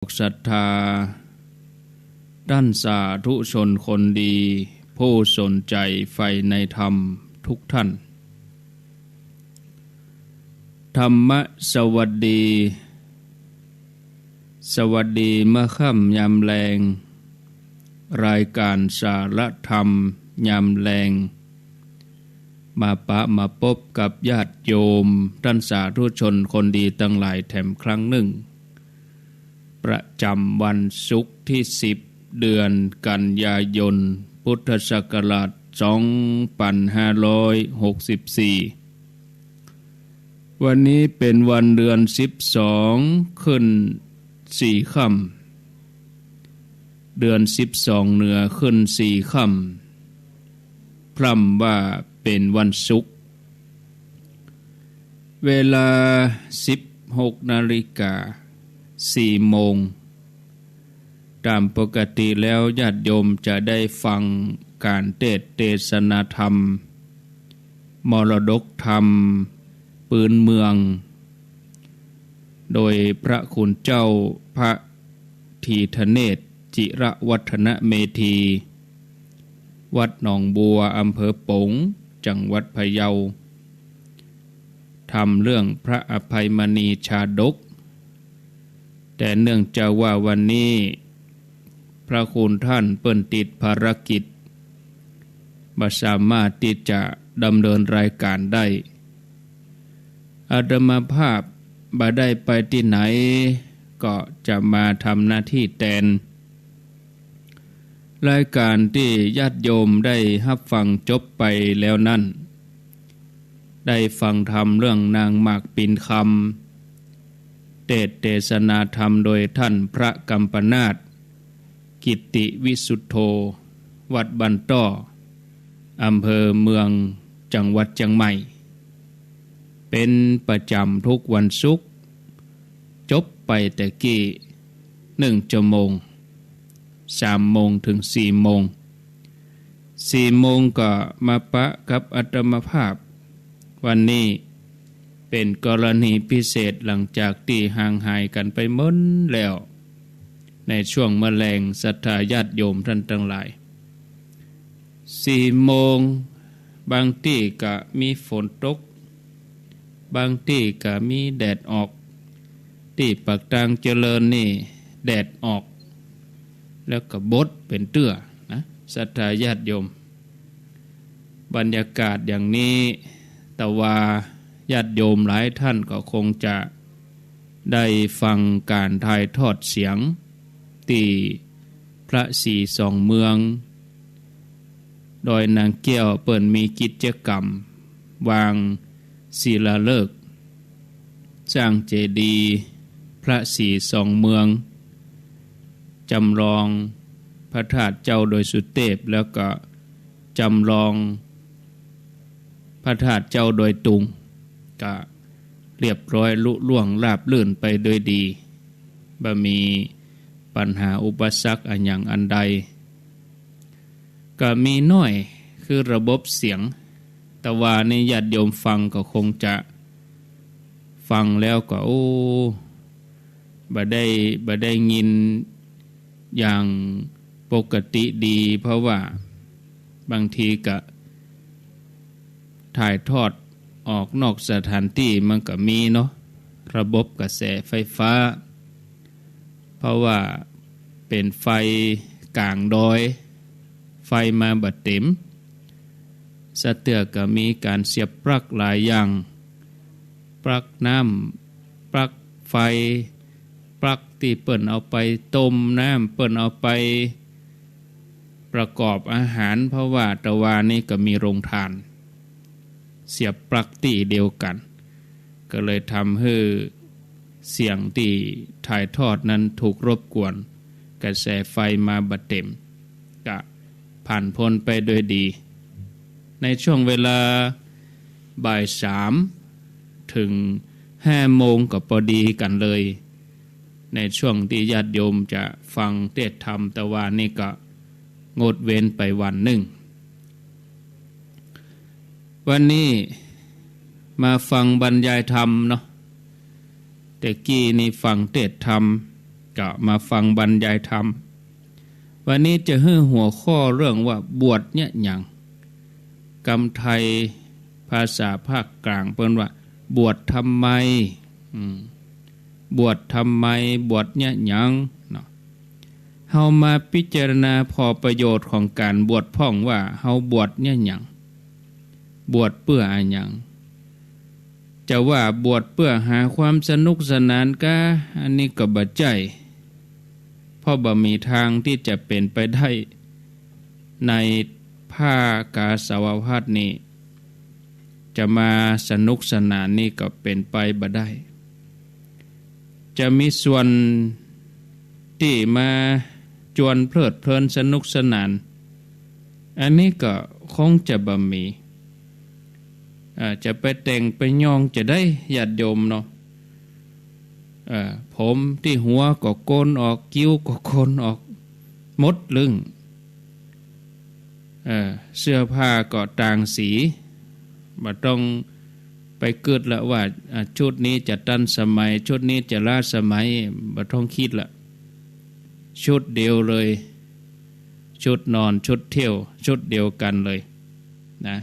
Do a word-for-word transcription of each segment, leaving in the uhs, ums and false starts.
ศรัทธา ต้านสาธุชนคนดี ผู้สนใจ๋ใฝ่ในธรรมทุกท่าน ธรรมะสวัสดี สวัสดีเมื่อค่ำยามแลง รายก๋านสาระธรรมยามแลง มาปะมาปบกับญาติโยม ต้านสาธุชนคนดีตังหลายแถมครั้งนึ่ง ประจ๋ำวันศุกร์ตี้สิบ เดือนกันยายน พุทธศักราชสองปันห้าร้อยหกสิบสี่ วันนี้เป๋นวันเดือนสิบสองขึ้นสี่ค่ำ เดือนสิบสองเหนือขึ้นสี่ค่ำ พร่ำว่าเป๋นวันศุกร์ เวลาสิบหกนาฬิกาสี่โมง ต๋ามปกติแล้วญาติโยมจะได้ฟังก๋านเตสน์เตสนาธรรม มรดกธรรมปื๊นเมือง โดยพระคุณเจ้าพระธีธเนศ จิรวัฒนเมธี วัดหนองบัว อำเภอป๋ง จังหวัดพะเยา ธรรมเรื่องพระอภัยมณีชาดก แต่เนื่องจากว่าวันนี้พระคุณท่านเปิ้นติดภารกิจ บ่สามารถตี้จะดำเนินรายก๋านได้ อาตมาภาพบ่ได้ไปตี้ไหน ก็จะมาทำหน้าตี้แตน รายก๋านตี้ญาติโยมได้ฮับฟังจบไปแล้วนั้น ได้ฟังธรรมเรื่องนางหมากปิ่นคำ เตสน์เตสนาธรรมโดยท่านพระกัมปนาท กิตติวิสุทโธ วัดบ้านต้อ อำเภอเมือง จังหวัดเจียงใหม่ เป๋นประจ๋ำทุกวันศุกร์ จบไปแต่กี้นึ่งชั่วโมง สามโมงเถิงสี่โมง สี่โมงก็มาปะกับอาตมาภาพ วันนี้เป๋นกรณีพิเศษหลังจากตี้ห่างหายกั๋นไปเมินแล้ว ในช่วงเมื่อแลง ศรัทธาญาติโยมต้านตังหลาย สี่โมง บางตี้ก็มีฝนตก บางตี้ก็มีแดดออก ตี้ปากตางเจริญนี่แดดออก แล้วก็บดเป๋นเตื้อนะ ศรัทธาญาติโยม บรรยากาศอย่างนี้ แต่ว่าญาติโยมหลายท่านก็คงจะได้ฟังก๋านถ่ายทอดเสียง ตี้พระศรีสองเมือง ดอยนางแก้ว เปิ้นมีกิจกรรมวางศิลาฤกษ์ สร้างเจดีย์พระศรีสองเมือง จำลองพระธาตุเจ้าดอยสุเตพ แล้วก็จำลองพระธาตุเจ้าดอยตุง ก็เรียบร้อยลุล่วงราบรื่นไปด้วยดี บ่มีปัญหาอุปสรรคอะหยังอันใด ก็มีน้อยคือระบบเสียง แต่ว่านี่ญาติโยมฟังก็คงจะฟังแล้วก็ โอ้ บ่ได้ บ่ได้ยินอย่างปกติดี เพราะว่าบางทีก็ถ่ายทอดออกนอกสถานตี้มันก็มีเนาะ ระบบกระแสไฟฟ้า เพราะว่าเป๋นไฟก๋างดอย ไฟมาบ่เต๋ม สะเตื้อก็มีก๋านเสียบปลั๊กหลายอย่าง ปลั๊กน้ำ ปลั๊กไฟ ปลั๊กตี้เปิ้นเอาไปต้มน้ำ เปิ้นเอาไปประกอบอาหาร เพราะว่าตะวานี้ก็มีโรงถ่าน เสียบปลั๊กตี้เดียวกั๋น ก็เลยทำหื้อเสียงตี้ถ่ายทอดนั้นถูกรบกวน กระแสไฟมาบ่เต๋ม ก็ผ่านพ้นไปด้วยดี ในช่วงเวลาบ่ายสามเถิงห้าโมงก็ปอดีกั๋นเลย ในช่วงตี้ญาติโยมจะฟังเตสน์ธรรม ตะวานี้ก็งดเว้นไปวันนึ่ง วันนี้มาฟังบรรยายธรรมเนาะ แต่กี้นี้ฟังเตสน์ธรรม ก ก็มาฟังบรรยายธรรม วันนี้จะหื้อหัวข้อเรื่องว่าบวชเยียะหยัง กำไทยภาษาภาคกลางเปิ้นว่า บวชทำไม อืม บวชทำไม บวชเยียะหยังเนาะ เฮามาพิจารณาผ่อประโยชน์ของก๋านบวชพ่องว่าเฮาบวชเยียะหยัง บวชเปื้ออะหยัง จะว่าบวชเปื้อหาความสนุกสนานกา อันนี้ก็บ่ใจ้ เพราะบ่มีตางตี้จะเป๋นไปได้ ในผ้ากาสาวพัสตร์นี้ จะมาสนุกสนานนี่ก็เป๋นไปบ่ได้ จะมีส่วนตี้มาจวนเพลิดเพลินสนุกสนาน อันนี้ก็คงจะบ่มี เอ่อ จะไปแต่งไปย้อมจะใด ญาติโยมเนาะ เอ่อ ผมตี้หัวก็โกนออก กิ่วก็โกนออก หมดลึ่ง เอ่อ เสื้อผ้าก็ต่างสี บ่ต้องไปกึ๊ดละว่า อ่ะ ชุดนี้จะตันสมัย ชุดนี้จะล้าสมัย บ่ต้องกึ๊ดละ ชุดเดียวเลย ชุดนอน ชุดเที่ยว ชุดเดียวกั๋นเลยนะ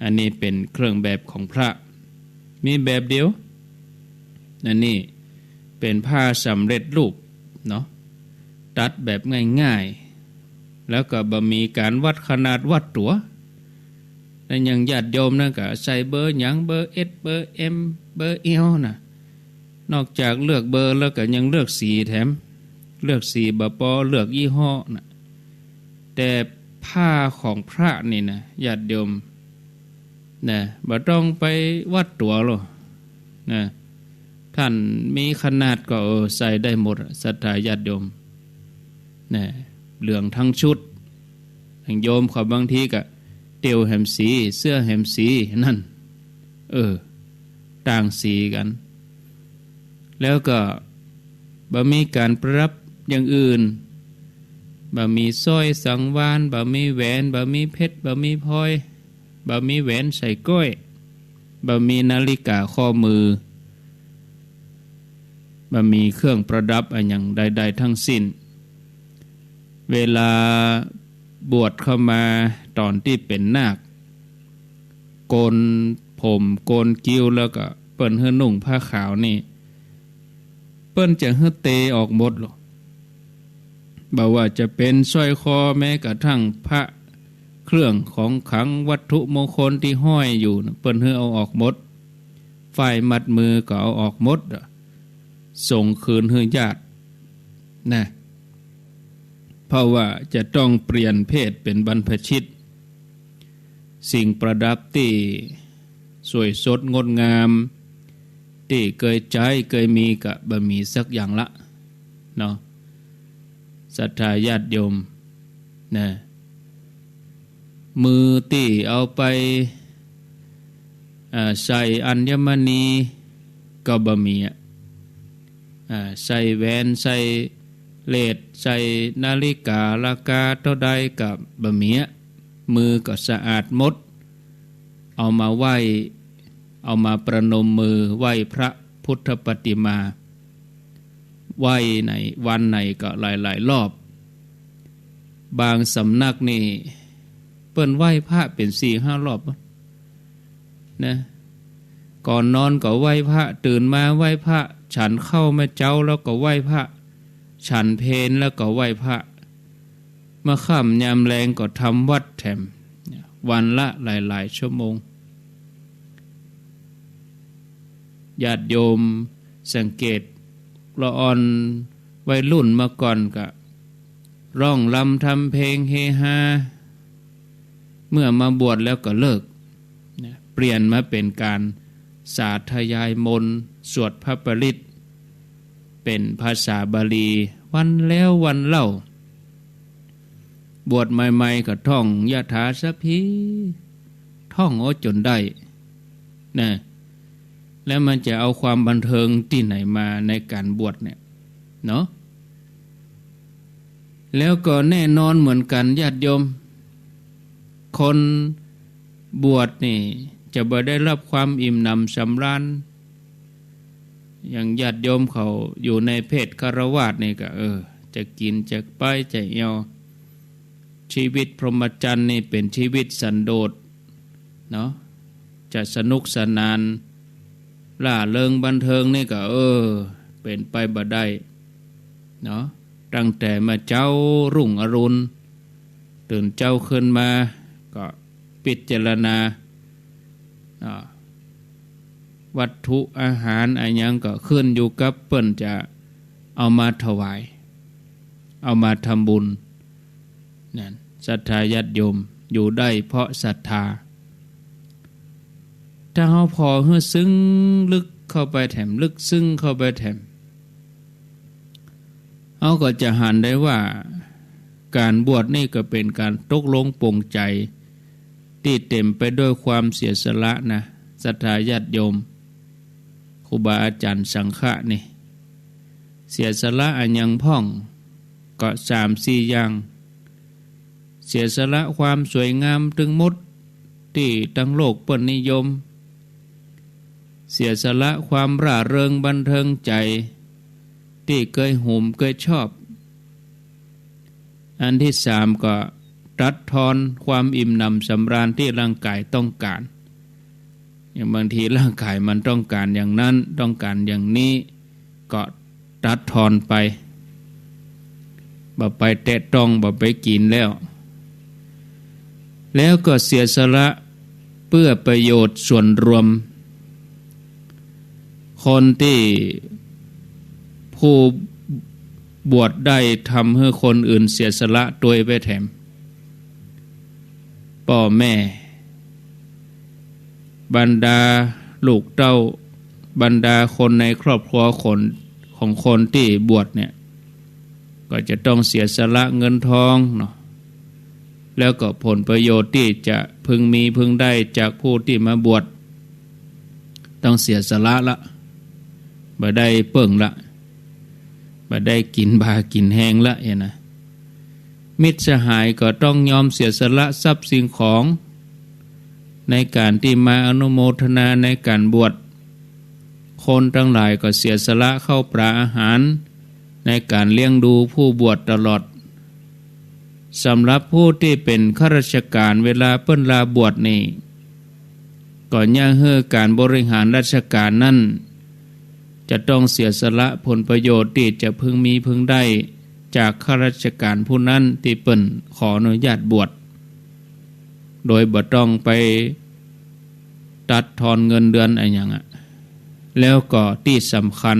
อันนี้เป๋นเครื่องแบบของพระ มีแบบเดียว อันนี้เป๋นผ้าสำเร็จรูปเนาะ ตัดแบบง่ายๆ แล้วก็บ่มีก๋านวัดขนาดวัดตั๋ว แล้วอย่างญาติโยมนั่นก็ใส่เบอร์หยัง เบอร์เอส เบอร์เอ็ม เบอร์แอลน่ะ นอกจากเลือกเบอร์แล้วก็ยังเลือกสีแถม เลือกสีบ่ปอ เลือกยี่ห้อน่ะ แต่ผ้าของพระนี่นะ ญาติโยม นะ บ่ต้องไปวัดตั๋วหรอก นะ ท่านมีขนาดก็ เออ ใส่ได้หมดอะ ศรัทธาญาติโยม นะ เหลืองทั้งชุด อย่างโยมเขาบางทีก็เตียวแหมสี เสื้อแหมสี นั่น เออ ต่างสีกั๋น แล้วก็บ่มีก๋านประดับอย่างอื่น บ่มีสร้อยสังวาลย์ บ่มีแหวน บ่มีเพชร บ่มีพลอย บ่มีแหวนใส่ก้อย บ่มีนาฬิกาข้อมือ บ่มีเครื่องประดับอะหยังใดๆ ทั้งสิ้น เวลาบวชเข้ามาต๋อนตี้เป๋นนาค โกนผมโกนกิ่วแล้วก็เปิ้นหื้อนุ่งผ้าขาวนี่ เปิ้นจะหื้อเตะออกหมดหรอก บ่ว่าจะเป๋นสร้อยคอ แม้กระทั่งพระเครื่องของขลังวัตถุมงคลตี้ห้อยอยู่น่ะ เปิ้นหื้อเอาออกหมด ฝ้ายมัดมือก็เอาออกหมด ส่งคืนหื้อญาตินะ เพราะว่าจะต้องเปลี่ยนเพศเป๋นบรรพชิต สิ่งประดับตี้สวยสดงดงาม ตี้เกยใจ๊เกยมีก็บ่มีสักอย่างละเนาะ ศรัทธาญาติโยมนะ มือตี้เอาไป อ่า ใส่อัญมณีก็บ่มีอะ อ่า ใส่แหวน ใส่เลส ใส่นาฬิการาคาเต้าใดก็บ่มีอะ มือก็สะอาดหมด เอามาไหว้ เอามาประนมมือไหว้พระพุทธปฏิมา ไหว้ไหน วันไหนก็หลายๆ รอบ บางสำนักนี่ เปิ้นไหว้พระเป๋นสี่ห้ารอบนะ ก่อนนอนก็ไหว้พระ ตื่นมาไหว้พระ ฉันข้าวแม่เจ๊าแล้วก็ไหว้พระ ฉันเพลแล้วก็ไหว้พระ เมื่อค่ำยามแลงก็ทำวัตรแถม วันละหลายๆ ชั่วโมง ญาติโยมสังเกต ละอ่อนวัยรุ่นเมื่อก่อนก็ร้องรำทำเพลงเฮฮา เมื่อมาบวชแล้วก็เลิกนะ เปลี่ยนมาเป๋นก๋านสาธยายมนต์ สวดพระปริตร เป๋นภาษาบาลี วันแล้ววันเล่า บวชใหม่ๆ ก็ท่องยะถาสัพพี ท่องเอาจ๋นได้นะ แล้วมันจะเอาความบันเทิงตี้ไหนมาในก๋านบวชเนี่ยเนาะ แล้วก็แน่นอนเหมือนกั๋นญาติโยม คนบวชนี่จะบ่ได้รับความอิ่มหนำสำราญ อย่างญาติโยมเขาอยู่ในเพศฆราวาสนี่ก็ เออ จะกิ๋น จะไป จะแอ่ว ชีวิตพรหมจรรย์นี่เป๋นชีวิตสันโดษเนาะ จะสนุกสนาน ร่าเริงบันเทิงนี่ก็ เออ เป๋นไปบ่ได้เนาะ ตั้งแต่เมื่อเจ๊ารุ่งอรุณ ตื่นเจ๊าขึ้นมาก็พิจารณา อ่า วัตถุอาหารอะหยังก็ขึ้นอยู่กับเปิ้นจะเอามาถวาย เอามาทำบุญ นั่น ศรัทธาญาติโยม อยู่ได้เพราะศรัทธา ถ้าเฮาผ่อหื้อซึ้งลึกเข้าไปแถม ลึกซึ้งเข้าไปแถม เฮาก็จะหันได้ว่า ก๋านบวชนี่ก็เป๋นก๋านตกลงปลงใจ๋ ตี้เต๋มไปด้วยความเสียสละนะ ศรัทธาญาติโยม ครูบาอาจ๋ารย์สังฆะนี่ เสียสละอะหยังพ่อง ก็สามสี่อย่าง เสียสละความสวยงามตึงหมด ตี้ตังโลกเปิ้นนิยม เสียสละความร่าเริงบันเทิงใจ๋ ตี้เกยหูมเกยชอบ อันตี้สามก็ตัดทอนความอิ่มหนำสำราญตี้ร่างก๋ายต้องก๋าน อย่างบางทีร่างก๋ายมันต้องก๋านอย่างนั้น ต้องก๋านอย่างนี้ ก็ตัดทอนไป บ่ไปแตะต้อง บ่ไปกิ๋นแล้ว แล้วก็เสียสละเพื่อประโยชน์ส่วนรวม คนตี้ผู้บวชได้ทำหื้อคนอื่นเสียสละตวยไปแถม ป้อแม่ บรรดาลูกเต้า บรรดาคนในครอบครัวคน ของคนตี้บวชเนี่ย ก็จะต้องเสียสละเงินทองเนาะ แล้วก็ผลประโยชน์ตี้จะพึงมีพึงได้จากผู้ตี้มาบวช ต้องเสียสละละ บ่ได้เปิ้งละ บ่ได้กิ๋นบ่ากิ๋นแฮงละ เหียนะ มิตรสหายก็ต้องยอมเสียสละทรัพย์สิ่งของ ในก๋านตี้มาอนุโมทนาในก๋านบวช คนตังหลายก็เสียสละข้าวปลาอาหาร ในก๋านเลี้ยงดูผู้บวชตลอด สำหรับผู้ตี้เป๋นข้าราชก๋าน เวลาเปิ้นลาบวชนี่ ก็เยียะหื้อก๋านบริหารราชก๋านนั้น จะต้องเสียสละผลประโยชน์ตี้จะพึงมีพึงได้จากข้าราชก๋านผู้นั้นตี้เปิ้นขออนุญาตบวช โดยบ่ต้องไปตัดทอนเงินเดือนอะหยังอะ แล้วก็ตี้สำคัญ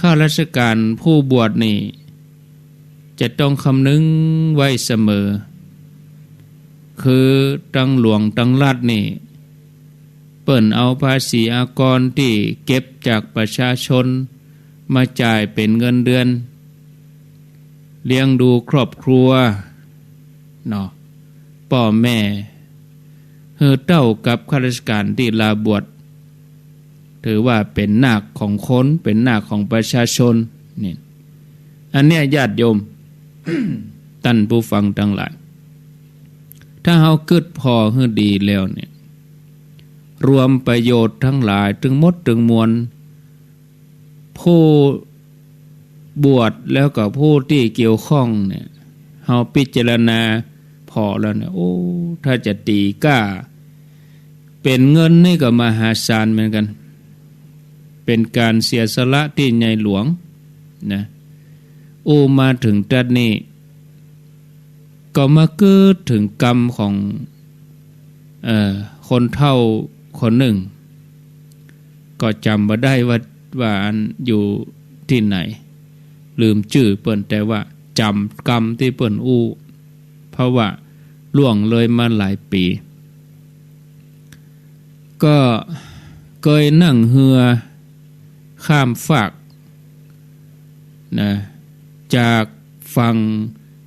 ข้าราชก๋านผู้บวชนี่ จะต้องคำนึงไว้เสมอ คือตังหลวงตังรัฐนี่ เปิ้นเอาภาษีอากรตี้เก็บจากประชาชนมาจ่ายเป๋นเงินเดือน เลี้ยงดูครอบครัวเนาะ ป้อแม่ หื้อเต้ากับข้าราชก๋านตี้ลาบวช ถือว่าเป๋นนาคของคน เป๋นนาคของประชาชน นี่ อันเนี้ยญาติโยม ต้านผู้ฟังตังหลาย ถ้าเฮากึ๊ดผ่อหื้อดีแล้วเนี่ย รวมประโยชน์ตังหลายตึงหมดตึงมวล ผู้บวชแล้วก็ผู้ตี้เกี่ยวข้องเนี่ย เฮาพิจารณาผ่อแล้วเนี่ย โอ้ ถ้าจะตี๋ก้าเป๋นเงินนี่ก็มหาศาลเหมือนกั๋น เป๋นก๋านเสียสละตี้ใหญ่หลวงนะ อู้มาเถิงตั๊ดนี้ ก็มากึ๊ดเถิงกำของ เอ่อ คนเฒ่าคนนึ่ง ก็จ๋ำบ่ได้ว่า ว่าอันอยู่ตี้ไหน ลืมจื้อเปิ้น แต่ว่าจ๋ำกำตี้เปิ้นอู้ เพราะว่าล่วงเลยมาหลายปี๋ ก็เกยนั่งเฮือข้ามฟากนะ จากฝั่ง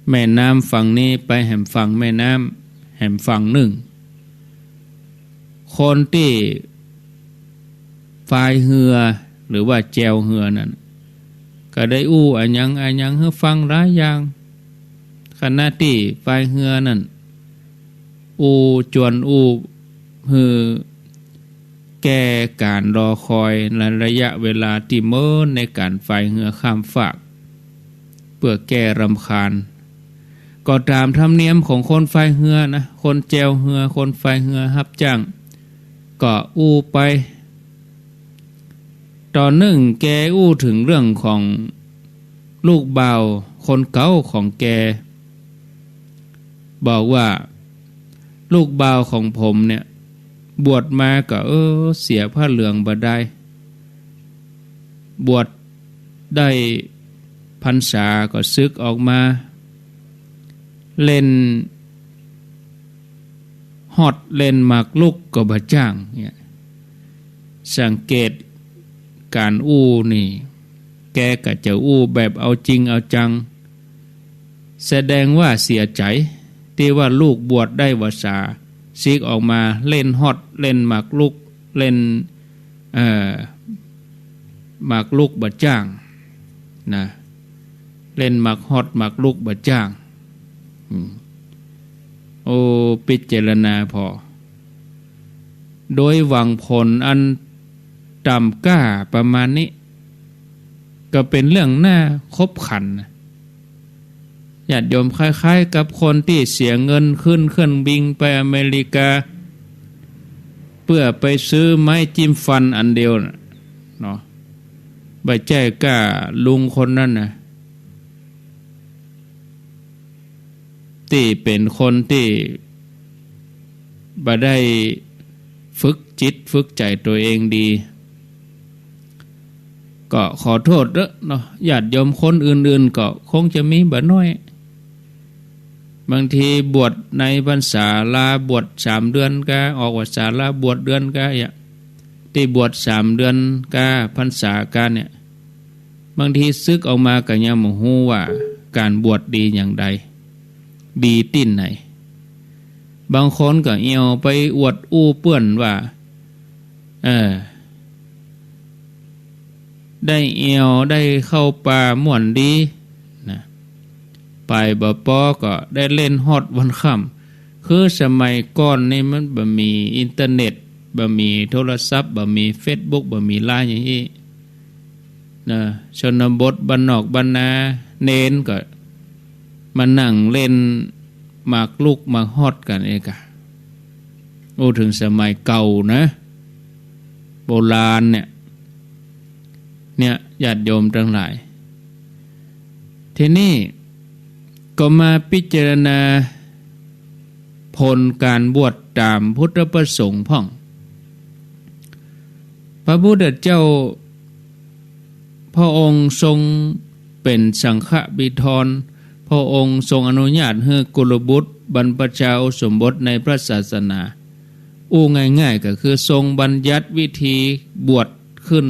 แม่น้ำฝั่งนี้ไปแหมฝั่งแม่น้ำแหมฝั่งนึ่ง คนตี้พายเฮือหรือว่าแจวเฮือนั้น ก็ได้อู้อะหยังอะหยังหื้อฟังหลายอย่าง ขณะตี้พายเฮือนั้น อู้จวนอู้หื้อ แก้ก๋านรอคอยในระยะเวลาตี้เมินในก๋านฟายเฮือข้ามฟาก เปื้อแก้รำคาญ ก็ต๋ามธรรมเนียมของคนฟายเฮือนะ คนแจวเฮือ คนฟายเฮือฮับจ้าง ก็อู้ไป ต๋อนนึ่งแกอู้เถิงเรื่องของลูกบ่าวคนเก่าของแก บอกว่า ลูกบ่าวของผมเนี่ย บวชมาก็ เออ เสียผ้าเหลืองบ่ได้ บวชได้พรรษาก็สึกออกมา เล่นฮอตเล่นหมากรุกก็บ่จ้างเนี่ย สังเกตก๋านอู้นี่ แกก็จะอู้แบบเอาจริงเอาจัง แสดงว่าเสียใจ๋ ตี้ว่าลูกบวชได้พรรษา สึกออกมาเล่นฮอต เล่นหมากรุก เล่น เอ่อ หมากรุกบ่จ้างนะ เล่นหมากฮอตหมากรุกบ่จ้าง อืม โอ้ พิจารณาผ่อ โดยหวังผลอันต่ำก้าประมาณนี้ ก็เป๋นเรื่องน่าขบขันนะ ญาติโยม คล้ายๆ กับคนตี้เสียเงินขึ้นเครื่องบินไปอเมริกา เปื้อไปซื้อไม้จิ้มฟันอันเดียวน่ะ เนาะ บ่ใจ้ก้าลุงคนนั้นนะ ตี้เป๋นคนตี้บ่ได้ฝึกจิตฝึกใจ๋ตั๋วเองดี ก็ขอโต้ษเต๊อะเนาะ ญาติโยมคนอื่นๆ ก็คงจะมีบ่น้อย บางทีบวชในพรรษา ลาบวชสามเดือนกา ออกพรรษาลาบวชเดือนกา เนี่ย ตี้บวชสามเดือนกา พรรษากาเนี่ย บางทีสึกออกมาก็ยังบ่ฮู้ว่าก๋านบวชดีอย่างใด ดีตี้ไหน บางคนก็เอี่ยวไปอวดอู้เปื้อนว่า เออ ได้เอี่ยว ได้เข้าป่าม่วนดีนะ ไปบ่ปอก็ได้เล่นฮอตวันค่ำ คือสมัยก่อนนี่มันบ่มีอินเทอร์เน็ต บ่มีโทรศัพท์ บ่มีเฟซบุ๊ก บ่มีไลน์อย่างอี้นะ ชนบทบ้านนอกบ้านนา เณรก็มานั่งเล่นหมากรุกหมากฮอตกั๋นเองอะ อู้เถิงสมัยเก่านะ โบราณเนี่ย เนี่ย ญาติโยมตังหลาย ทีนี้ก็มาพิจารณาผลก๋านบวชต๋ามพุทธประสงค์พ่อง พระพุทธเจ้า พระองค์ทรงเป๋นสังฆบิดร พระองค์ทรงอนุญาตหื้อกุลบุตรบรรพชาอุปสมบทในพระศาสนา อู้ง่ายๆ ก็คือทรงบัญญัติวิธีบวชขึ้น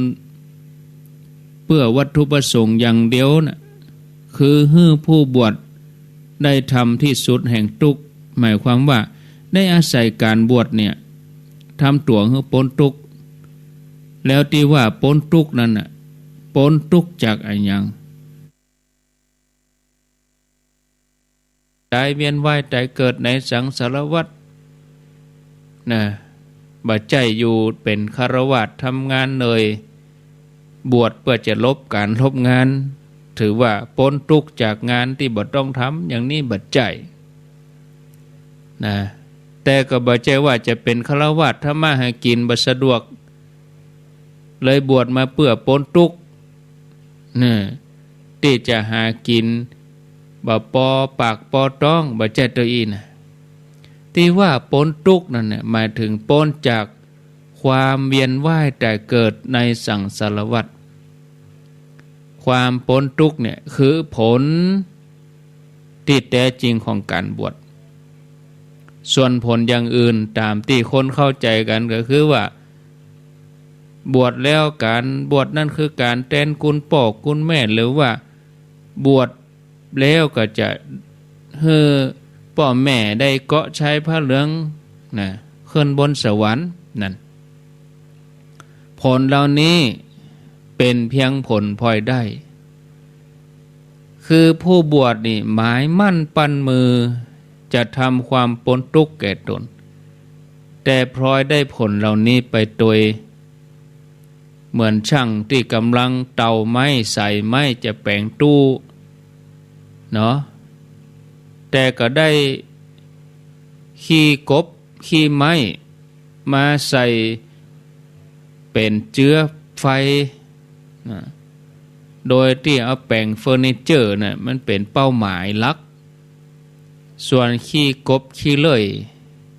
เปื้อวัตถุประสงค์อย่างเดียวน่ะ คือหื้อผู้บวชได้ทำที่สุดแห่งตุ๊กข์ หมายความว่าได้อาศัยก๋านบวชเนี่ย ทำตั๋วหื้อป๊นตุ๊กข์ แล้วตี้ว่าป๊นตุ๊กข์นั้นน่ะ ป๊นตุ๊กข์จากอะหยัง ต๋ายเวียนว่ายต๋ายเกิดในสังสารวัฏนะ บ่ใจ้อยู่เป๋นฆราวาสทำงานเหนื่อย บวชเปื้อจะลบก๋านลบงาน ถือว่าป๊นตุ๊กข์จากงานตี้บ่ต้องทำ อย่างนี้บ่ใจ้นะ แต่ก็บ่ใจ้ว่าจะเป๋นฆราวาสทำมาหากิ๋นบ่สะดวก เลยบวชมาเปื้อป๊นตุ๊กข์นะ ตี้จะหากิ๋นบ่ปอปากปอต๊อง บ่ใจ้เต้าอี้นะ ตี้ว่าป๊นตุ๊กข์นั้นเนี่ย หมายเถิงป๊นจากความเวียนว่ายต๋ายเกิดในสังสารวัฏ ความป๊นตุ๊กข์เนี่ยคือผลตี้แต๊จริงของก๋านบวช ส่วนผลอย่างอื่นต๋ามตี้คนเข้าใจ๋กั๋นก็คือว่า บวชแล้วก๋านบวชนั้นคือก๋านแตนคุณป้อคุณแม่ หรือว่าบวชแล้วก็จะหื้อป้อแม่ได้เกาะชายผ้าเหลืองนะ ขึ้นบนสวรรค์นั่น ผลเหล่านี้เป๋นเพียงผลพลอยได้ คือผู้บวชนี่หมายมั่นปั้นมือจะทำความป๊นตุ๊กข์แก่ตน แต่พลอยได้ผลเหล่านี้ไปโดย เหมือนจ้างตี้ก่ำลังเตาไม้ ใส่ไม้จะแป๋งตู้เนาะ แต่ก็ได้ขี้กบขี้ไม้มาใส่เป๋นเจื๊อไฟนะ โดยตี้เอาแป๋งเฟอร์นิเจอร์น่ะ มันเป๋นเป้าหมายหลัก ส่วนขี้กบขี้เลื่อย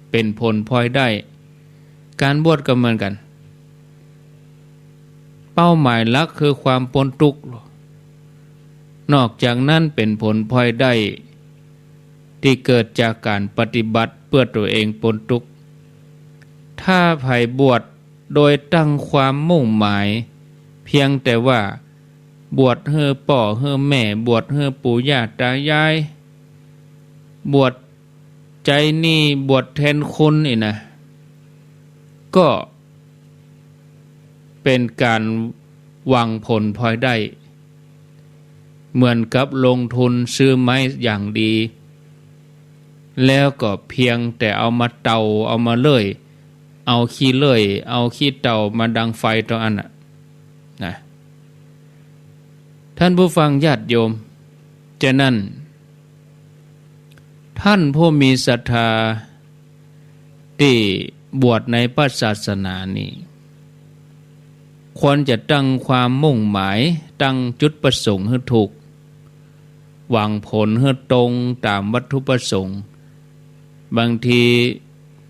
เป๋นผลพลอยได้ ก๋านบวชก็เหมือนกั๋น เป้าหมายหลักคือความป๊นตุ๊กข์ นอกจากนั้นเป๋นผลพลอยได้ตี้เกิดจากก๋านปฏิบัติเปื้อตั๋วเองป๊นตุ๊กข์ ถ้าใผบวชโดยตั้งความมุ่งหมาย เพียงแต่ว่าบวชหื้อป้อหื้อแม่ บวชหื้อปู่ย่าต๋ายาย บวชใจ๊หนี้ บวชแทนคุณอี้นะ ก็เป๋นก๋านหวังผลพลอยได้ เหมือนกับลงทุนซื้อไม้อย่างดี แล้วก็เพียงแต่เอามาเตา เอามาเลื่อย เอาขี้เลื่อย เอาขี้เตามาดังไฟเต้าอั้นน่ะนะ ท่านผู้ฟังญาติโยม จะนั้น ท่านผู้มีศรัทธาตี้บวชในพระศาสนานี้ ควรจะตั้งความมุ่งหมาย ตั้งจุดประสงค์หื้อถูก หวังผลหื้อตรงต๋ามวัตถุประสงค์ บางที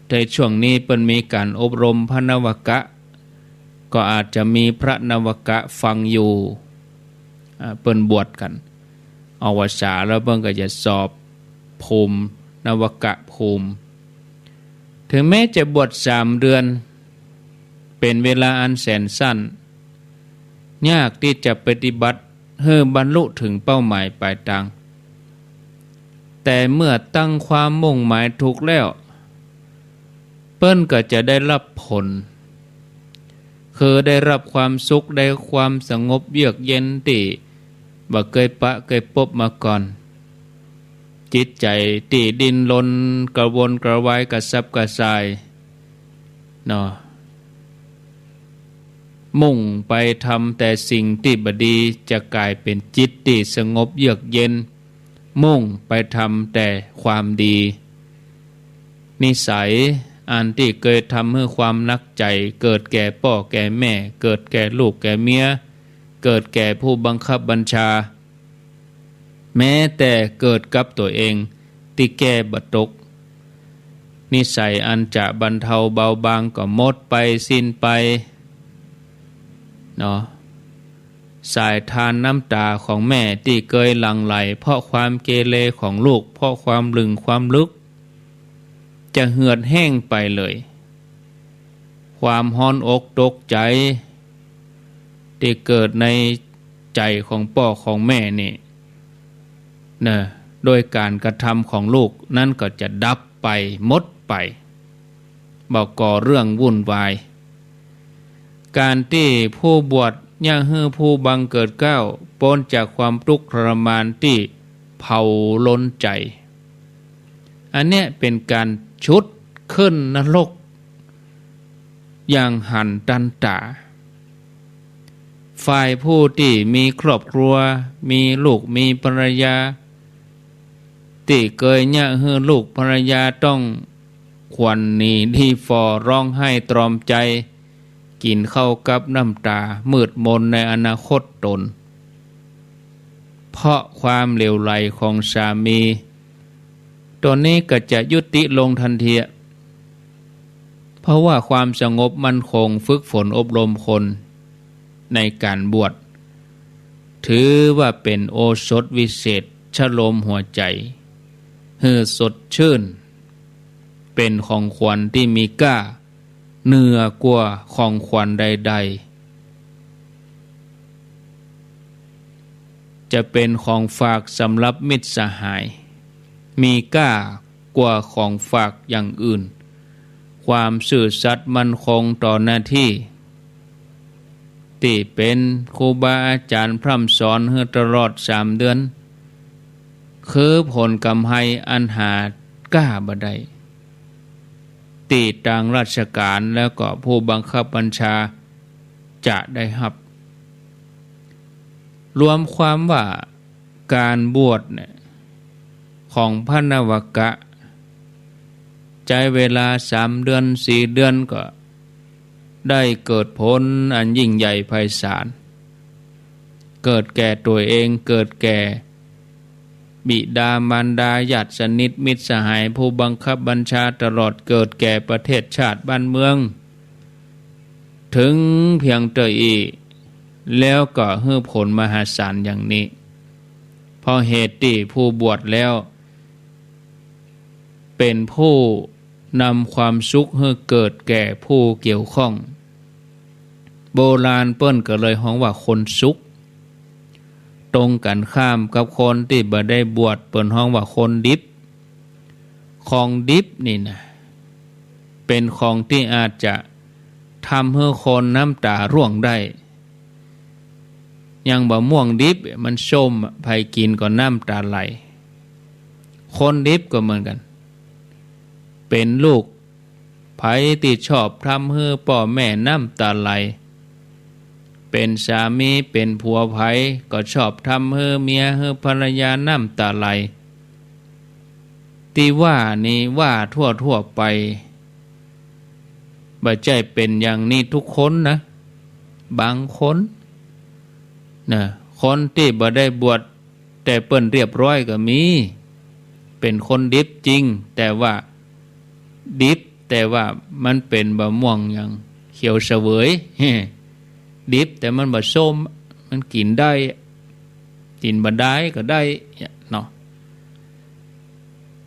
ในช่วงนี้เปิ้นมีก๋านอบรมพระนวกะ ก็อาจจะมีพระนวกะฟังอยู่ อ่า เปิ้นบวชกั๋น ออกพรรษาแล้วเปิ้นก็จะสอบภูมิ นวกะภูมิ ถึงแม้จะบวชสามเดือน เป๋นเวลาอันแสนสั้น ยากตี้จะปฏิบัติหื้อบรรลุเถิงเป้าหมายป๋ายตาง แต่เมื่อตั้งความมุ่งหมายถูกแล้ว เปิ้นก็จะได้รับผล คือได้รับความสุข ได้ความสงบเยือกเย็นตี้บ่เกยปะเกยปบมาก่อน จิตใจ๋ตี้ดิ้นรนกระวนกระวายกระสับกระส่ายเนาะ มุ่งไปทำแต่สิ่งตี้บ่ดี จะก๋ายเป๋นจิตตี้สงบเยือกเย็น มุ่งไปทำแต่ความดี นิสัยอันตี้เกยทำหื้อความหนักใจ๋ เกิดแก่ป้อแก่แม่ เกิดแก่ลูกแก่เมีย เกิดแก่ผู้บังคับบัญชา แม้แต่เกิดกับตั๋วเองตี้แก้บ่ตก นิสัยอันจะบรรเทาเบาบางก็หมดไปสิ้นไปเนาะ สายทานน้ำต๋าของแม่ตี้เกยหลั่งไหลเพราะความเกเรของลูก เพราะความลึงความลึก จะเหือดแห้งไปเลย ความฮ้อนอกตกใจ๋ตี้เกิดในใจ๋ของป้อของแม่นี่เนาะ โดยก๋านกระทำของลูกนั้นก็จะดับไป หมดไป บ่ก่อเรื่องวุ่นวาย ก๋านตี้ผู้บวชเยียะหื้อผู้บังเกิดเกล้าป๊นจากความตุ๊กข์ทรมานตี้เผาล้นใจ๋ อันเนี้ยเป๋นก๋านฉุดขึ้นนรกอย่างหันตันต๋า ฝ่ายผู้ตี้มีครอบครัว มีลูก มีภรรยา ตี้เกยเยียะหื้อลูกภรรยาต้องขวัญหนีดีฝ่อ ร้องไห้ตรอมใจ๋ กิ๋นข้าวกับน้ำต๋า มืดมนในอนาคตต๋น เพราะความเหลวไหลของสามี ตั๋วนี้ก็จะยุติลงทันที เพราะว่าความสงบมั่นคง ฝึกฝนอบรมคนในก๋านบวช ถือว่าเป๋นโอสถวิเศษ ชโลมหัวใจ๋ หื้อสดชื่น เป๋นของขวัญตี้มีก้าเหนือกว่าของขวัญใดๆ จะเป๋นของฝากสำหรับมิตรสหาย มีก้ากว่าของฝากอย่างอื่น ความซื่อสัตย์มั่นคงต่อหน้าตี้ ตี้เป๋นครูบาอาจ๋ารย์พร่ำสอนหื้อตลอดสามเดือน คือผลกำไรอันหาก้าบ่ได้ ตี้ตางราชก๋านแล้วก็ผู้บังคับบัญชา จะได้ฮับ รวมความว่าก๋านบวชเนี่ย ของพระนวกะ ใจ๊เวลาสามเดือนสี่เดือนก็ได้เกิดผลอันยิ่งใหญ่ไพศาล เกิดแก่ตั๋วเอง เกิดแก่บิดามารดา ญาติสนิทมิตรสหาย ผู้บังคับบัญชา ตลอดเกิดแก่ประเทศชาติบ้านเมือง เถิงเปียงเตื้ออี้ แล้วก็หื้อผลมหาศาลอย่างนี้ เพราะเหตุตี้ผู้บวชแล้ว เป๋นผู้นำความสุขหื้อเกิดแก่ผู้เกี่ยวข้อง โบราณเปิ้นก็เลยฮ้องว่าคนสุข ตรงกันข้ามกับคนตี้บ่ได้บวช เปิ้นฮ้องว่าคนดิบ ของดิบนี่นะ เป๋นของตี้อาจจะทำหื้อคนน้ำต๋าร่วงได้ อย่างบะม่วงดิบมันส้มอะ ใผกิ๋นก็น้ำต๋าไหล คนดิบก็เหมือนกั๋น เป๋นลูกใผตี้ชอบทำหื้อป้อแม่น้ำต๋าไหล เป๋นสามีเป๋นผัวใผก็ชอบทำหื้อเมียหื้อภรรยาน้ำต๋าไหล ตี้ว่านี้ว่าทั่วๆ ไป บ่ใจ้เป๋นอย่างนี้ทุกคนนะ บางคนนะ คนตี้บ่ได้บวช แต่เปิ้นเรียบร้อยก็มี เป๋นคนดิบจริง แต่ว่าดิบ แต่ว่ามันเป๋นบะม่วงอย่างเขียวเสวย ดิบแต่มันบ่ส้ม มันกิ๋นได้ กิ๋นบ่ดายก็ได้เนาะ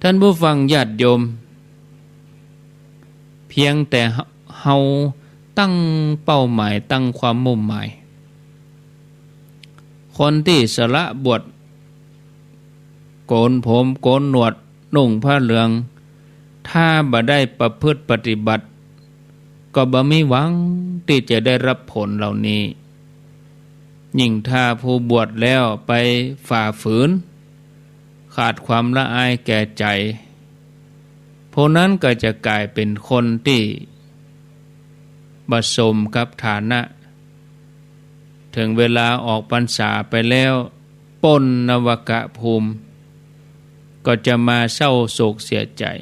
ท่านผู้ฟังญาติโยม เพียงแต่เฮาตั้งเป้าหมาย ตั้งความมุ่งหมาย คนตี้สละบวช โกนผมโกนหนวด นุ่งผ้าเหลือง ถ้าบ่ได้ประพฤติปฏิบัติ ก็บ่มีหวังตี้จะได้ฮับผลเหล่านี้ ยิ่งถ้าผู้บวชแล้วไปฝ่าฝืน ขาดความละอายแก่ใจ๋ ผู้นั้นก็จะก๋ายเป๋นคนตี้บ่สมกับฐานะ เถิงเวลาออกพรรษาไปแล้ว ป้นนรกภูมิ ก็จะมาเศร้าโศกเสียใจ๋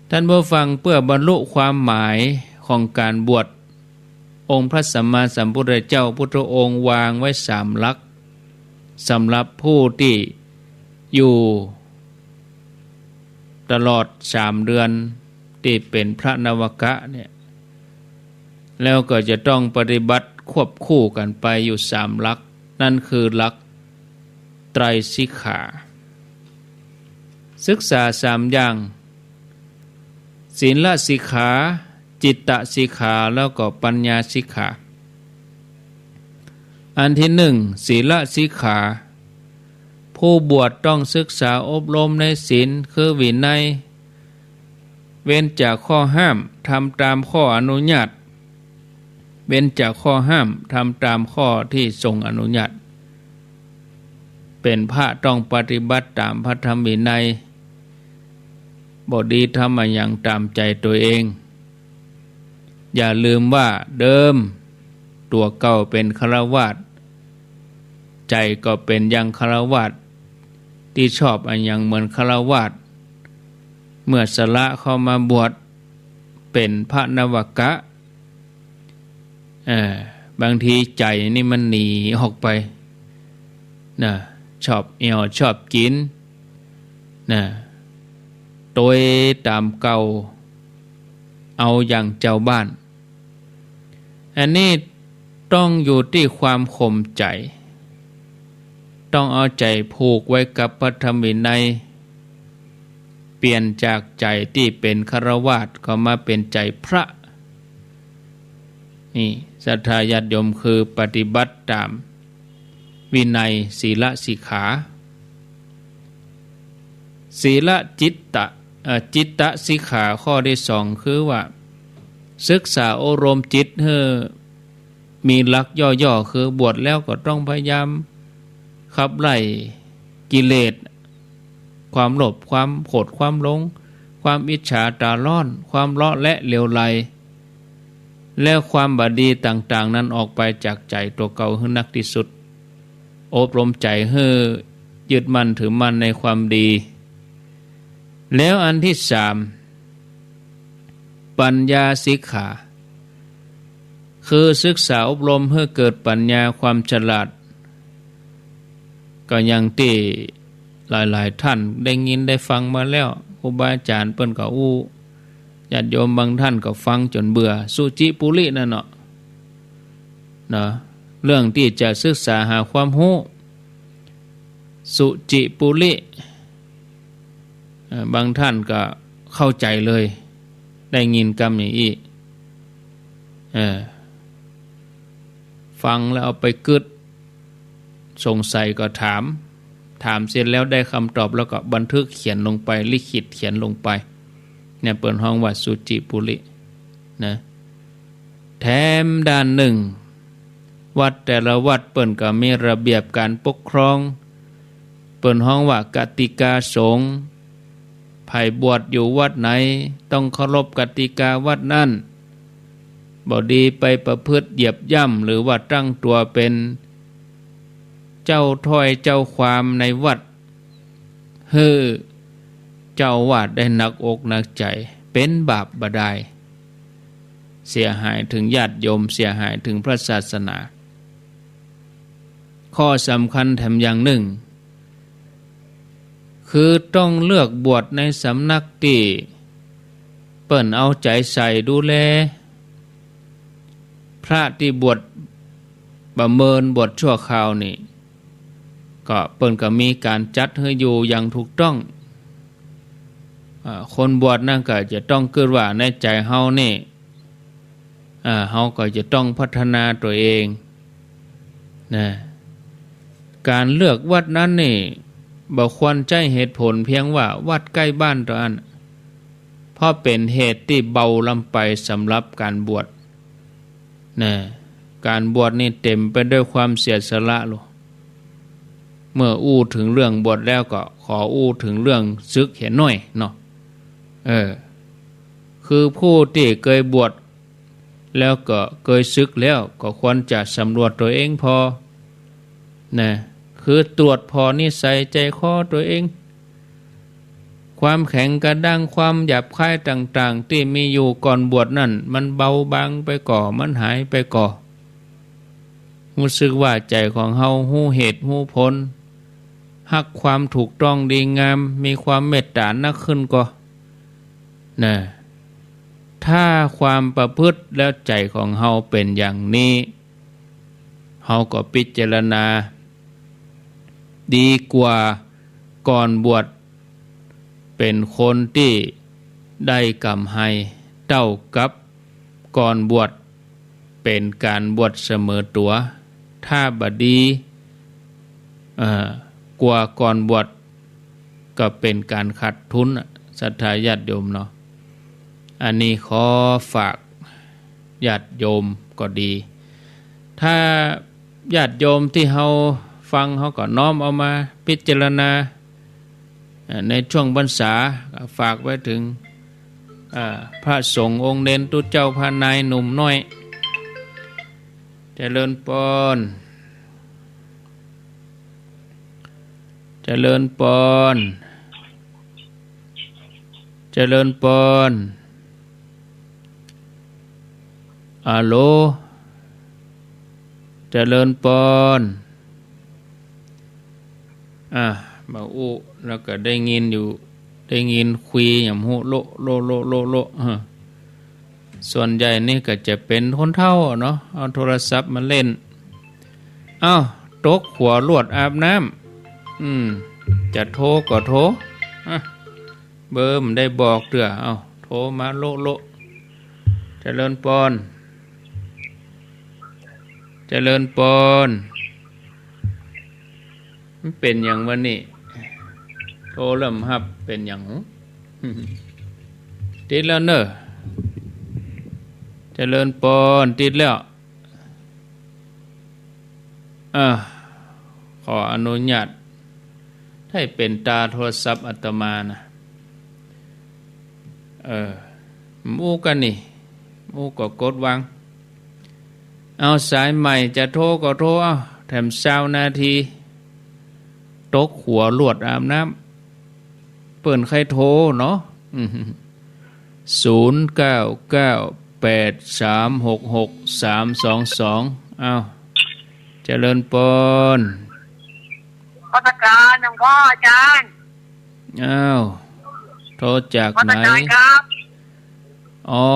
ท่านผู้ฟัง เพื่อบรรลุความหมายของก๋านบวช องค์พระสัมมาสัมพุทธเจ้าพุทธองค์วางไว้สามหลัก สำหรับผู้ตี้อยู่ตลอดสามเดือนตี้เป๋นพระนวกะเนี่ย แล้วก็จะต้องปฏิบัติควบคู่กั๋นไปอยู่สามหลัก นั่นคือหลักไตรสิกขา ศึกษาสามอย่าง ศีลสิกขา จิตสิกขา แล้วก็ปัญญาสิกขา อันที่หนึ่ง ศีลสิกขา ผู้บวชต้องศึกษาอบรมในศีล คือวินัย เว้นจากข้อห้าม ทำตามข้ออนุญาต เว้นจากข้อห้าม ทำตามข้อที่ทรงอนุญาต เป๋นพระต้องปฏิบัติต๋ามพระธรรมวินัย บ่ดีทำอะหยังต๋ามใจ๋ตั๋วเอง อย่าลืมว่าเดิมตั๋วเก่าเป๋นฆราวาส ใจ๋ก็เป๋นอย่างฆราวาส ตี้ชอบอะหยังเหมือนฆราวาส เมื่อสละเข้ามาบวชเป๋นพระนวกะ เอ่อ บางทีใจ๋นี่มันหนีออกไปนะ ชอบแอ่วชอบกิ๋นนะ โตยต๋ามเก่า เอาอย่างจาวบ้าน อันนี้ต้องอยู่ตี้ความข่มใจ๋ ต้องเอาใจ๋ผูกไว้กับพระธรรมวินัย เปลี่ยนจากใจ๋ตี้เป๋นฆราวาสก็มาเป๋นใจ๋พระ นี่ ศรัทธาญาติโยม คือปฏิบัติต๋ามวินัย ศีลสิกขา ศีลจิตตะ เอ่อ จิตสิกขาข้อที่สอง คือว่า ศึกษาอบรมจิตหื้อมีหลักย่อๆ คือบวชแล้วก็ต้องพยายามขับไล่กิเลส ความโลภ ความโกรธ ความหลง ความอิจฉาต๋าร้อน ความเลาะแหละเหลวไหล แล้วความบ่ดีต่างๆ นั้นออกไปจากใจ๋ตั๋วเก่าหื้อนักตี้สุด อบรมใจ๋หื้อยึดมั่นถือมั่นในความดี แล้วอันตี้สาม ปัญญาสิกขา คือศึกษาอบรมหื้อเกิดปัญญาความฉลาด ก็อย่างตี้หลายๆ ท่านได้ยินได้ฟังมาแล้ว ครูบาอาจ๋ารย์เปิ้นก็อู้ ญาติโยมบางท่านก็ฟังจ๋นเบื่อ สุจิปุรินั่นเนาะ เนาะ เรื่องตี้จะศึกษาหาความฮู้ สุจิปุริ เอ่อ บางท่านก็เข้าใจ๋เลย ได้ยินกำอย่างอี้ เอ่อ ฟังแล้วเอาไปกึ๊ด สงสัยก็ถาม ถามเสร็จแล้วได้กำตอบแล้วก็บันทึกเขียนลงไป ลิขิตเขียนลงไป เนี่ยเปิ้นฮ้องว่าสุจิปุริ นะ แถมด้านนึ่ง วัดแต่ละวัดเปิ้นก็มีระเบียบก๋านปกครอง เปิ้นฮ้องว่ากติกาสงฆ์ ใผบวชอยู่วัดไหนต้องเคารพกติกาวัดนั้น บ่ดีไปประพฤติเหยียบย่ำหรือว่าตั้งตั๋วเป๋นเจ้าถ้อยเจ้าความในวัด หื้อเจ้าอาวาสได้หนักอกหนักใจ๋ เป๋นบาปบ่ดาย เสียหายเถิงญาติโยม เสียหายเถิงพระศาสนา ข้อสำคัญแถมอย่างนึ่ง คือต้องเลือกบวชในสำนักตี้เปิ้นเอาใจ๋ใส่ดูแล พระตี้บวชประเมินบวชชั่วคราวนี่ ก็เปิ้นก็มีก๋านจัดหื้ออยู่อย่างถูกต้อง อ่า คนบวชนั่นก็จะต้องกึ๊ดว่าในใจ๋เฮานี่ อ่า เฮาก็จะต้องพัฒนาตั๋วเอง นะ ก๋านเลือกวัดนั้นนี่ บ่ควรใจ๊เหตุผลเพียงว่าวัดใก้บ้านเต้าอั้น เพราะเป๋นเหตุตี้เบาล้ำไปสำหรับก๋านบวช นะ ก๋านบวชนี่เต๋มไปด้วยความเสียสละโลด เมื่ออู้เถิงเรื่องบวชแล้วก็ขออู้เถิงเรื่องสึกเหียหน้อยเนาะ เออ คือผู้ตี้เกยบวชแล้วก็เกยสึกแล้วก็ควรจะสำรวจตั๋วเองผ่อ นะ คือตรวจผ่อนิสัยใจ๋คอตั๋วเอง ความแข็งกระด้าง ความหยาบคายต่างๆ ตี้มีอยู่ก่อนบวชนั่น มันเบาบางไปก่อ มันหายไปก่อ ฮู้สึกว่าใจ๋ของเฮาฮู้เหตุฮู้ผล ฮักความถูกต้องดีงาม มีความเมตต๋านักขึ้นก่อ นะ ถ้าความประพฤติแล้วใจ๋ของเฮาเป๋นอย่างนี้ เฮาก็พิจารณา ดีกว่าก่อนบวชเป๋นคนตี้ได้ก๋ำไรเต้ากับก่อนบวชเป๋นก๋านบวชเสมอตั๋ว ถ้าบ่ดี เอ่อ กว่าก่อนบวชก็เป๋นก๋านขาดทุนน่ะ ศรัทธาญาติโยมเนาะ อันนี้ขอฝากญาติโยมก็ดี ถ้าญาติโยมตี้เฮาฟังเฮาก็น้อมเอามาพิจารณา เอ่อ ในช่วงพรรษา ฝากไว้เถิง เอ่อ พระสงฆ์องค์เณรตุ๊เจ้าพระนายหนุ่มน้อย เจริญปอน เจริญปอน เจริญปอน อะโหล เจริญปอน อ่ะ บ่อู้แล้วก็ได้ยินอยู่ ได้ยินคุยอย่างฮู้โละโละโละโละโละ เออ ส่วนใหญ่นี่ก็จะเป๋นคนเฒ่าเนาะ เอาโทรศัพท์มาเล่น เอ้า ตกขัวลวดอาบน้ำ อืม จะโทรก็โทร อ่ะ เบอร์บ่ได้บอกเตื้อ เอ้า โทรมาโละโละ เจริญปอน เจริญปอน มันเป๋นหยังวะนี่ โทรแล้วบ่ฮับ เป๋นหยัง ติดแล้วเน่อ เจริญปอน ติดแล้ว อ่า ขออนุญาต ถ้าเป๋นตาโทรศัพท์อาตมานะ เออ บ่อู้กั๋นนี่ บ่อู้ก็กดวาง เอา สายใหม่จะโทรก็โทร เอา แถมซาวนาที ตกหัวลวดอาบน้ำ เปิ้นใค่โทรเนาะ อืม ศูนย์เก้าเก้าแปดสามหกหกสามสองสอง เอา เจริญปอน นมัสการหลวงพ่ออาจารย์ อ้าว โทรจากไหน นมัสการครับ อ๋อ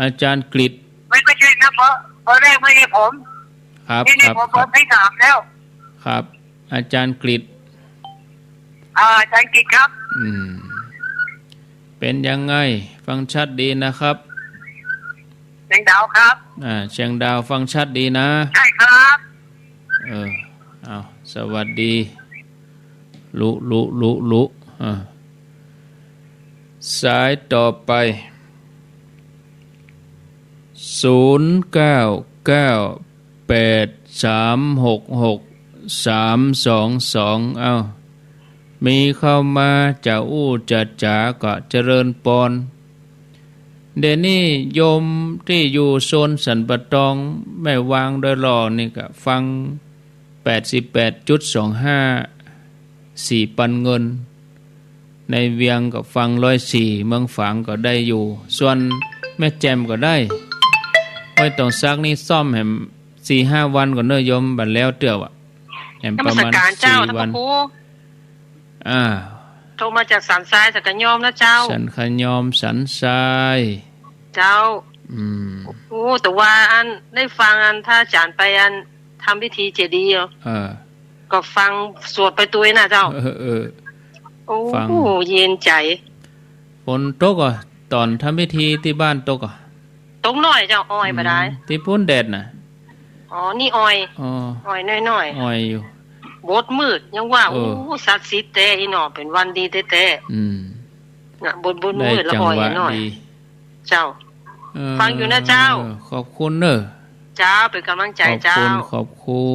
อาจารย์กฤษ ไม่ ไม่ใช่นะ เบอร์ เบอร์แรกไม่ใช่ผม ครับ นี่ นี่ ครับ ผม ครับ เบอร์ที่สามแล้ว ครับ อาจารย์กฤษ อ่า อาจารย์กฤษครับ อืม เป็นยังไง ฟังชัดดีนะครับ เสียงดาวครับ อ่า เสียงดาวฟังชัดดีนะ ใช่ครับ เออ เอา สวัสดี ลุ ลุ ลุ ลุ อ่า สายต่อไป ศูนย์เก้าเก้าแปดสามหกหกสามสองสอง เอ้า มีเข้ามาจะอู้จะจ๋าก็เจริญปอน เดี๋ยวนี้โยมตี้อยู่โซนสันป่าตอง แม่วางดอยหล่อนี่ก็ฟัง แปดสิบแปดจุดสองห้า สีปันเงิน ในเวียงก็ฟังร้อยสี่ เมืองฝางก็ได้อยู่ ส่วนแม่แจ่มก็ได้ ห้วยตองซากนี่ซ่อมแหมสี่ห้าวันก่อนเน้อโยม บ่าแล้วเตื้อว่ะ แหมประมาณ นมัสการเจ้า สี่วัน ท่านพระครู อ่า โทรมาจากสันทรายสันขะยอมนะเจ้า สันขะยอม สันทราย เจ้า อืม โอ้ แต่ว่าอันได้ฟังอันพระอาจารย์ไปอันทำพิธีเจดีย์เหรอ เออ ก็ฟังสวดไปตวยนะเจ้า เออ เออ โอ้ ฟัง เย็นใจ ฝนตกอ่ะ ต๋อนทำพิธีตี้บ้านตกอ่ะ ตกหน้อยเจ้า อ่อยบ่ได้ อืม ตี้ปู๊นแดดน่ะ อ๋อ นี่อ่อย อ๋อ อ่อยหน้อยๆ อ่อยอยู่ บดมืดยังว่า เออ โอ้ ศักดิ์สิทธิ์แต๊อี้หนอ เป๋นวันดีแต๊ๆ อืม น่ะ บด บดมืดละอ่อยหน้อย ได้จังหวะดี เจ้า เออ ฟังอยู่นะเจ้า ขอบคุณเน้อ เจ้า เป๋นก๋ำลังใจ๋เจ้า ขอบคุ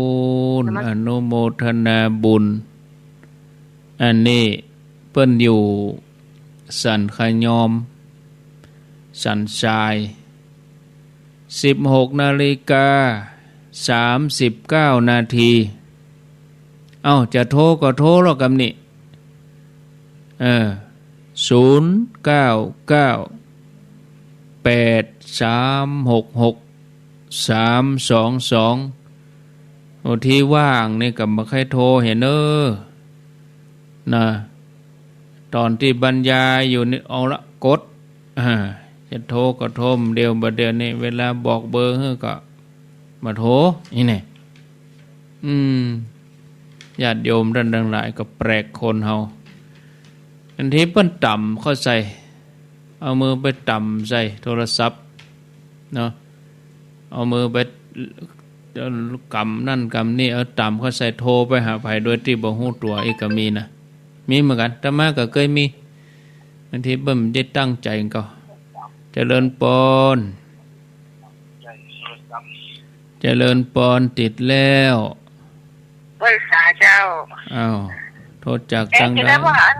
ณ ขอบคุณ นมัส อนุโมทนาบุญ อันนี้เปิ้นอยู่สันขะยอม สันทราย สิบหกนาฬิกาสามสิบเก้านาที เอ้า จะโทรก็โทรแล้วกำนี้ เออ ศูนย์เก้าเก้าแปดสามหกหกสามสองสอง โอ้ ตี้ว่างนี่ก็บ่ใค่โทรเหียเน้อ นะ ต๋อนตี้บรรยายอยู่นี่ เอาละ กด อ่า จะโทรก็โทร เดี๋ยว บ่าเดี๋ยวนี้ เวลาบอกเบอร์หื้อก็บ่โทร อี้แน่ อืม ญาติโยมต้านตังหลายก็แปลกคนเฮา อันตี้เปิ้นต่ำเข้าใส่ เอามือไปต่ำใส่โทรศัพท์ เนาะ เอามือไป เอ่อ ก๋ำนั่นก๋ำนี่ เอาต่ำเข้าใส่ โทรไปหาใผโดยตี้บ่ฮู้ตั๋วอีกก็มีนะ มีเหมือนกั๋น อาตมาก็เกยมี บางทีเปิ้นบ่ได้ตั้งใจ๋ก็ เจริญปอน เจริญปอน ติดแล้ว ไหว้สาเจ้า อ้าว โทรจาก เอ๊ะ ตังใด จะได้ว่าอัน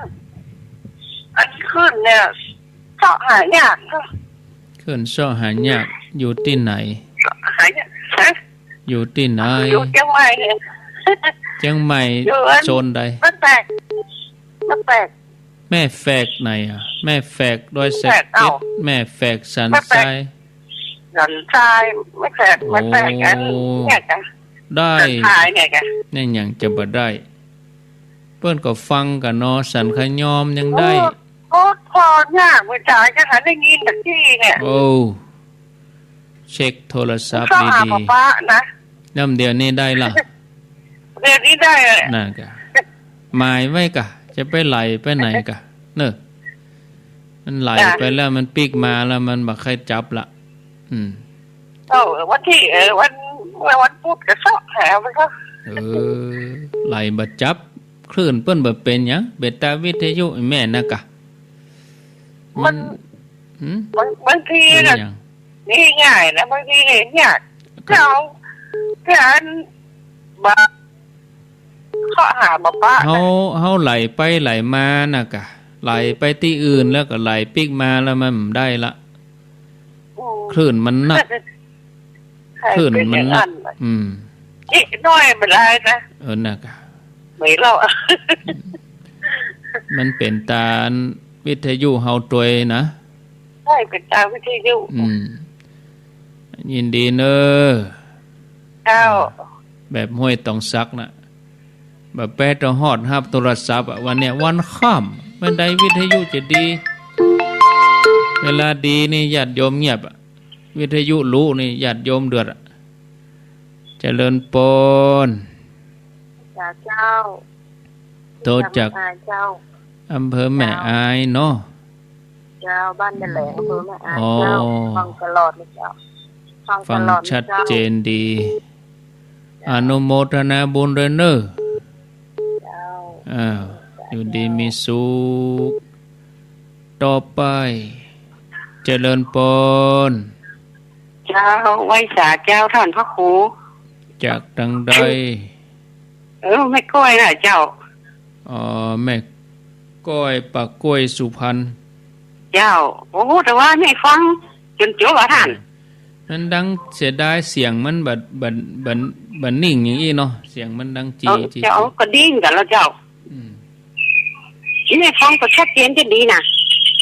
อันคลื่นเนี่ย เซาะหายากเนาะ คลื่นเซาะหายาก อยู่ตี้ไหน เซาะหายาก ฮะ อยู่ตี้ไหน อยู่เจียงใหม่เนี่ย เจียงใหม่ อยู่อัน โซนใด บ้านแฝก บ้านแฝก แม่แฝกไหนอะ แม่แฝกดอยสะเก็ด แม่แฝก เอ้า แม่แฝกสันทราย แม่แฝกสันทราย แม่แฝก โอ้ แม่แฝกอันเนี่ยจ้ะ ได้ สันทรายเนี่ยจ้ะ เนี่ยยังจะบ่ได้ เปิ้นก็ฟังกั๋นเนาะ สันขะยอมยังได้ โอ้ โอ้ พอเนี่ย เมื่อเช้าจะหันได้ยินตะกี้เนี่ย โอ้ เช็คโทรศัพท์ดีๆ เข้าหาป้าๆ นะ แล้วเดี๋ยวนี้ได้ละ เดี๋ยวนี้ได้เลย นั่นกะ หมายไว้กะ จะไปไหลไปไหนกะ เนอะ มันไหลไปแล้ว มันปิ๊กมาแล้ว มันบ่ใค่จับละ อืม เออ วันที่ เออ วัน วันพุธก็เซาะหามันก็ เออ ไหลบ่จับ คลื่นเปิ้นบ่เป๋นหยัง เป๋นแต่วิทยุแม่นนะกะ มัน มัน หืม บาง บางที เป๋น น่ะ หยัง นี่ง่ายนะ บางทีเนี่ย ครับ เจ้า เจ้าอัน บ่ เข้าหาบ่ปะ เฮา เฮาไหลไปไหลมาน่ะกะ ไหลไปตี้อื่นแล้วก็ไหลปิ๊กมาแล้วมันบ่ได้ละ อืม คลื่นมันหนัก เออ คลื่นมัน เป๋นอย่างนั้น อืม เอ๊ะ น้อยมันหลายนะ เออ นั่นกะ ไม่เล่า มันเป๋นตาวิทยุเฮาตวยนะ ใจ้ เป๋นตาวิทยุ อืม ยินดีเน่อ เจ้า แบบห้วยตองสักน่ะ แบบแป๊ดฮอดฮับโทรศัพท์อะ วันเนี้ยวันค่ำ เมื่อใดวิทยุจะดี เวลาดีนี่ญาติโยมเงียบอะ วิทยุหลู่นี่ญาติโยมเดือดอะ เจริญปอน เจ้า โทรจาก เจ้า อำเภอแม่อายเนาะ เจ้า บ้านแม่แหลง อำเภอแม่อาย อ๋อ เจ้า ฟังตลอดเลยเจ้า ฟังตลอดเลยเจ้า ฟังชัดเจนดี เจ้า อนุโมทนาบุญด้วยเน่อ เจ้า อ่า อยู่ดีมีสุข ต่อไป เจริญปอน เจ้า ไหว้สาเจ้าต้านพระครู จากตางใด เออ แม่ก้อยน่ะเจ้า อ๋อ แม่ก้อย ปากกล้วย สุพรรณ เจ้า โอ้ แต่ว่าแม่ฟังจ๋นจบอะต้าน มันดังเสียดาย เสียงมันบ่ บ่ บ่ บ่นิ่งอย่างอี้เนาะ เสียงมันดังจี๋ เออ จี๋ เจ้า ก็ดีเหมือนกั๋นแล้วเจ้า อืม แม่ฟังก็ชัดเจนจะดีน่ะ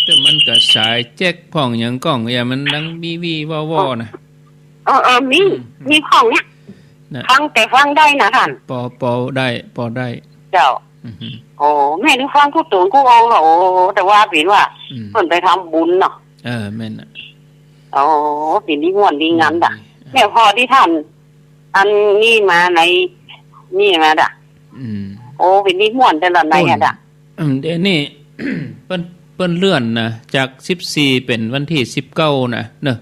แต่มันก็สายแจ๊กพ่องหยังก่อง อย่ามันดังวี้วี้ว่อว่อนะ เออ เออ มี อืม มีพ่องเนี่ย น่ะ ฟังแต่ฟังได้น่ะต้าน ปอ ปอได้ ปอได้ เจ้า อือหือ โอ้ แม่นี่ฟังกู้ตั๋วกู้องค์ละ โอ้ แต่ว่าเป๋นว่า อืม เปิ้นไปทำบุญเนาะ เออ แม่นน่ะ โอ้ เป๋นดีม่วนดีงามดะ อืม แม่พอตี้ต้าน อันนี้มาใน นี่มาดะ อืม โอ้ เป๋นดีม่วนแต่ละในอะดะ อืม เดี๋ยวนี้ เปิ้น เปิ้นเลื่อนนะ จากสิบสี่เป๋นวันตี้สิบเก้านะ เนาะ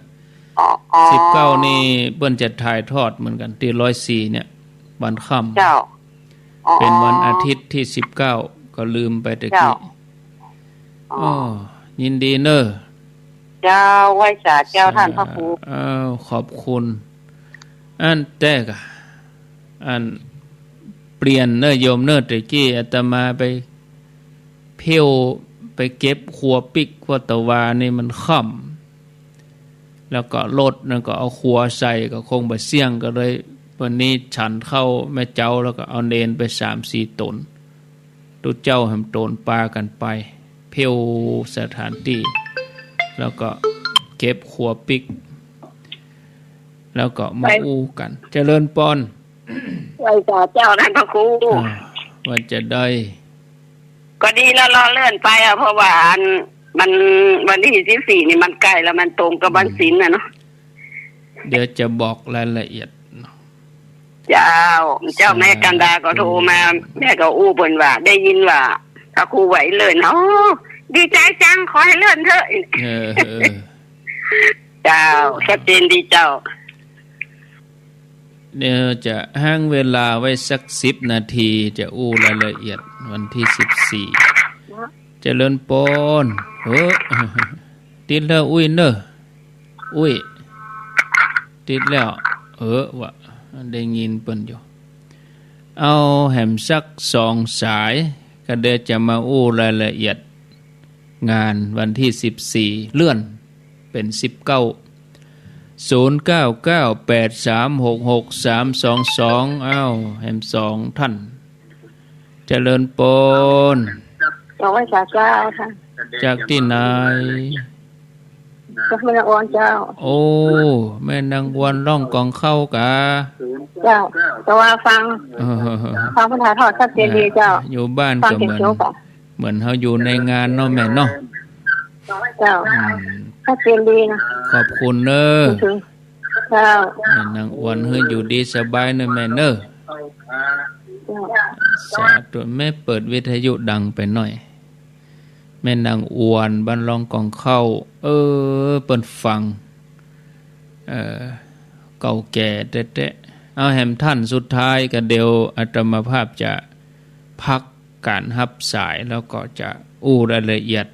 อ๋อ อ๋อ สิบเก้านี่เปิ้นจะถ่ายทอดเหมือนกั๋น ตี้ร้อยสี่เนี่ย วันค่ำ เจ้า อ๋อ เป๋นวันอาทิตย์ตี้สิบเก้า ก็ลืมไปตะกี้ เจ้า อ๋อ อ๋อ ยินดีเน่อ เจ้า ไหว้สาเจ้าต้านพระครู อ้าว ขอบคุณ อันแต๊กอะ อันเปลี่ยนเน่อโยมเน่อ ตะกี้อาตมาไปเผี้ยว ไปเก็บขั่วปิ๊ก เพราะตะวานี่มันค่ำ แล้วก็รถนั่นก็เอาขั่วใส่ ก็คงบ่เสี้ยง ก็เลยวันนี้ฉันข้าวแม่เจ๊า แล้วก็เอาเณรไปสามสี่ต๋น ตุ๊เจ้าแหมต๋นปากั๋นไป เผี้ยวสถานตี้ แล้วก็เก็บขั่วปิ๊ก แล้วก็มาอู้กั๋น เจริญปอน ไหว้สาเจ้าต้านพระครู อ่า ว่าจะได้ ก็ดีแล้ว เลาะเลื่อนไปอะ เพราะว่าอัน มัน วันตี้สิบสี่นี่มันใก้แล้ว มันตรงกับวันศีลน่ะเนาะ เดี๋ยวจะบอกรายละเอียดเนาะ เจ้า เจ้า สาธุ แม่กันดาก็โทรมา แม่ก็อู้เปิ้นว่า ได้ยินว่าพระครูไหว้เลื่อน โอ้ ดีใจ๋จัง ขอหื้อเลื่อนเต๊อะ เออ เออ เจ้า ชัดเจนดีเจ้า เดี๋ยวจะห้างเวลาไว้สักสิบนาที จะอู้รายละเอียดวันตี้สิบสี่ เจริญปอน เออ ติดแล้ว อุ้ยเน่อ อุ้ย ติดแล้ว เออ ว่าได้ยินเปิ้นอยู่ เอาแหมสักสองสาย ก็เดี๋ยวจะมาอู้รายละเอียดงานวันตี้สิบสี่ เลื่อนเป๋นสิบเก้า ศูนย์เก้าเก้าแปดสามหกหกสามสองสอง อ้าว แหมสองต้าน เจริญปอน เจ้า ไหว้สาเจ้าค่ะ จากตี้ไหน จากแม่นางอวนเจ้า โอ้ แม่นางอวนร่องกองเข้ากา เจ้า แต่ว่าฟัง เออ ฟังเปิ้นถ่ายทอดชัดเจนดีเจ้า อยู่บ้านก็เหมือน ฟังเสียงโจ๊กอะ เหมือนเฮาอยู่ในงานเนาะแม่เนาะ เจ้า อืม ชัดเจนดีนะ ขอบคุณเน่อ ถึง เจ้า แม่นางอวนหื้ออยู่ดีสบายเน่อแม่เน่อ เจ้า สาธุ แม่เปิดวิทยุดังไปหน่อย แม่นางอวนบ้านร่องกองเข้า เออ เปิ้นฟัง เอ่อ เก่าแก่แต๊ๆ เอาแหมต้านสุดท้าย ก็เดี๋ยวอาตมาภาพจะพักก๋านฮับสาย แล้วก็จะอู้รายละเอียด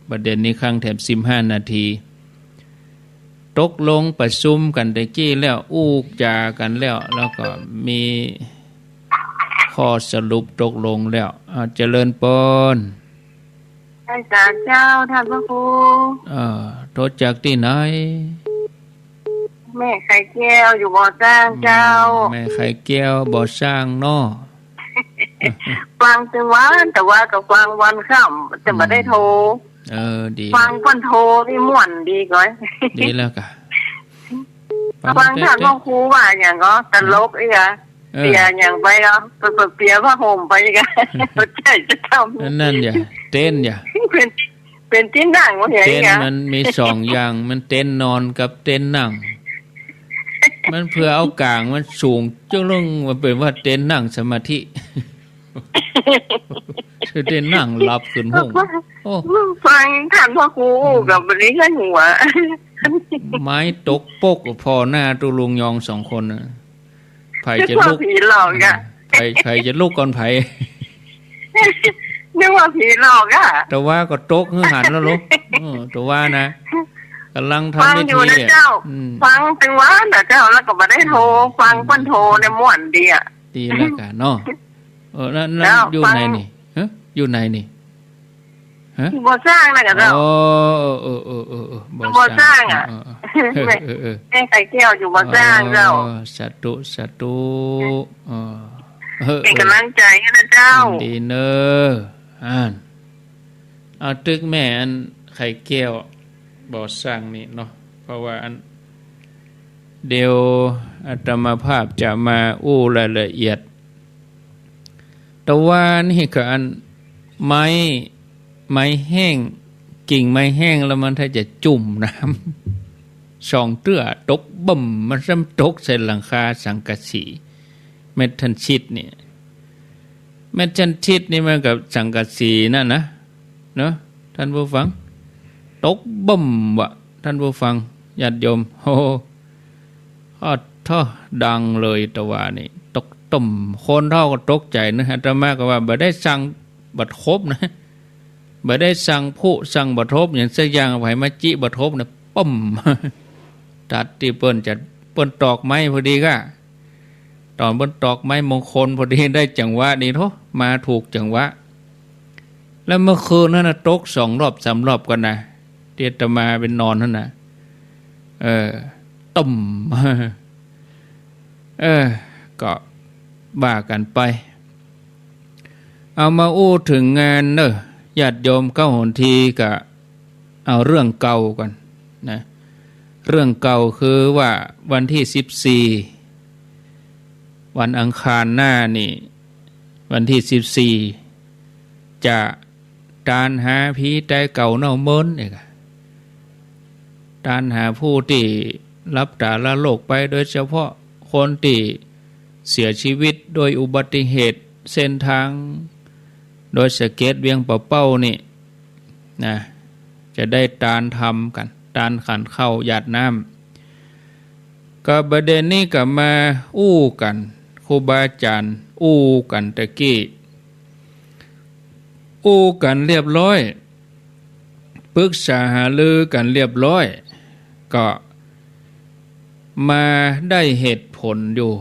ประเด็นนี้คั้งแถมสิบห้านาที ตกลงประชุมกั๋นตะกี้แล้ว อู้จ๋ากั๋นแล้ว แล้วก็มีข้อสรุปตกลงแล้ว อ่า เจริญปอน ไหว้สาเจ้าต้านพระครู เอ่อ โทรจากตี้ไหน แม่ไข่แก้วอยู่บ่อสร้างเจ้า อืม แม่ไข่แก้วบ่อสร้างเนาะ ฟังตึงวัน แต่ว่าก็ฟังวันค่ำ แต่บ่ได้โทร อืม เออ ดี ฟังเปิ้นโทรนี่ม่วนดีก้อย ดีแล้วกะ ฟัง ฟังท่านพระครูว่าหยังก็ตลกอีกอะ เออ เปียหยังไปก็ไปเปียผ้าห่มไปอีกอะ ใจ้จะทำ อันนั้นอย่า เต็นท์อย่า เป็น เป็นตี้นั่งว่าหยัง เต็นท์ อีกอะ มันมีสองอย่าง มันเต็นท์นอนกับเต็นท์นั่ง มันเปื้อเอาก๋างมันสูงจึ้งลง มันเป๋นว่าเต็นท์นั่งสมาธิ คือเต็นท์นั่งหลับขึ้นห้อง โอ้ ฟังท่านพระครู อืม ก็บ่ได้หัว ไม้ตกปกผ่อหน้าตุ๊ลุงยองสองคนน่ะ ใผจะลุก นึกว่าผีหลอกอะ ใผ ใผจะลุกก่อนใผ นึกว่าผีหลอกอะ แต่ว่าก็ตกหื้อหันแล้วลูก เออ แต่ว่านะ ก่ำลังทำพิธี ฟังอยู่นะเจ้า อืม ฟังตึงวันนะเจ้า แล้วก็บ่ได้โทร อืม ฟังเปิ้นโทรเนี่ยม่วนดีอะ ดีแล้วกะเนาะ เออ นั่น นั่น เจ้า อยู่ไหนนี่ ฟัง ฮะ อยู่ไหนนี่ ฮะ บ่อสร้างนะกะเจ้า อ๋อ เออ เออ บ่อสร้าง บ่อสร้างอะ เออ เออ เออ แม่ไข่แก้วอยู่บ่อสร้างเจ้า อ๋อ สาธุ สาธุ เออ เออ เป๋นก๋ำลังใจ๋หื้อนะเจ้า ดีเน่อ อ่าน เอาตึกแม่อันไข่แก้วบ่อสร้างนี่เนาะ เพราะว่าอัน เดี๋ยวอาตมาภาพจะมาอู้รายละเอียด แต่ว่านี่ก็อันไม้ ไม้แห้ง กิ่งไม้แห้งแล้วมันถ้าจะจุ่มน้ำ สองเตื้อตกบึ้ม มันซ้ำตกใส่หลังคาสังกะสี เม็ดธัญชิตเนี่ย เม็ดธัญชิตนี่มันกับสังกะสีนั่นนะ เนาะ ท่านผู้ฟัง ตกบึ้มวะ ท่านผู้ฟัง ญาติโยม โอ้โห อ้อเถาะ ดังเลยตะวานี่ ตกตึ้ม คนเฒ่าก็ตกใจ๋นะ อาตมาก็ว่าบ่ได้สั่งบัดคบนะ บ่ได้สั่งพลุสั่งบัดคบหยังสักอย่าง ใผมาจิบัดคบนะ ปึ้ม ตัดตี้เปิ้นจะ เปิ้นตอกไม้พอดีก้า ต๋อนเปิ้นตอกไม้มงคลพอดี ได้จังหวะดีโถ มาถูกจังหวะ แล้วเมื่อคืนนั้นน่ะ ตกสองรอบสามรอบก่อนนะ ตี้อาตมาไปนอนหั้นน่ะ เออ ตึ้ม เออ ก็ว่ากั๋นไป เอามาอู้เถิงงานเน่อ ญาติโยม เก๊าหนทีก็เอาเรื่องเก่าก่อนนะ เรื่องเก่าคือว่าวันตี้สิบสี่ วันอังคารหน้านี่ วันตี้สิบสี่ จะตานหาผีต๋ายเก่าเน่าเมินเอกอะ ตานหาผู้ตี้ลับต๋าละโลกไป โดยเฉพาะคนตี้เสียชีวิตโดยอุบัติเหตุเส้นทาง โดยสะเก็ดเวียงป่าเป้านี่นะ จะได้ตานธรรมกั๋น ตานขันข้าวหยาดน้ำ ก็ประเด็นนี้ก็มาอู้กั๋น ครูบาอาจ๋ารย์อู้กั๋นตะกี้ อู้กั๋นเรียบร้อย ปรึกษาหารือกั๋นเรียบร้อย ก็มาได้เหตุผลอยู่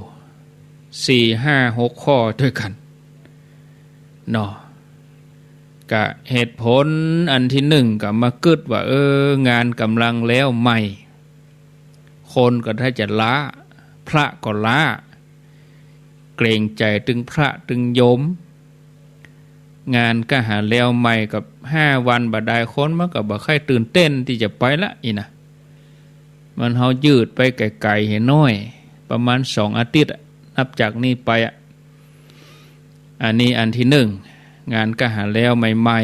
สี่ห้าหกข้อตวยกั๋นเนาะ ก็เหตุผลอันตี้หนึ่งก็มากึ๊ดว่า เออ งานก่ำลังแล้วใหม่ คนก็ถ้าจะล้า พระก็ล้า เกรงใจ๋ตึงพระตึงโยม งานก้าหาแล้วใหม่กับห้าวันบ่ดาย คนมันก็บ่ใค่ตื่นเต้นตี้จะไปละอี้นะ มันเฮายืดไปไก๋ๆ หื้อน้อย ประมาณสองอาทิตย์อะ นับจากนี้ไปอะ อันนี้อันตี้หนึ่ง งานก้าหาแล้วใหม่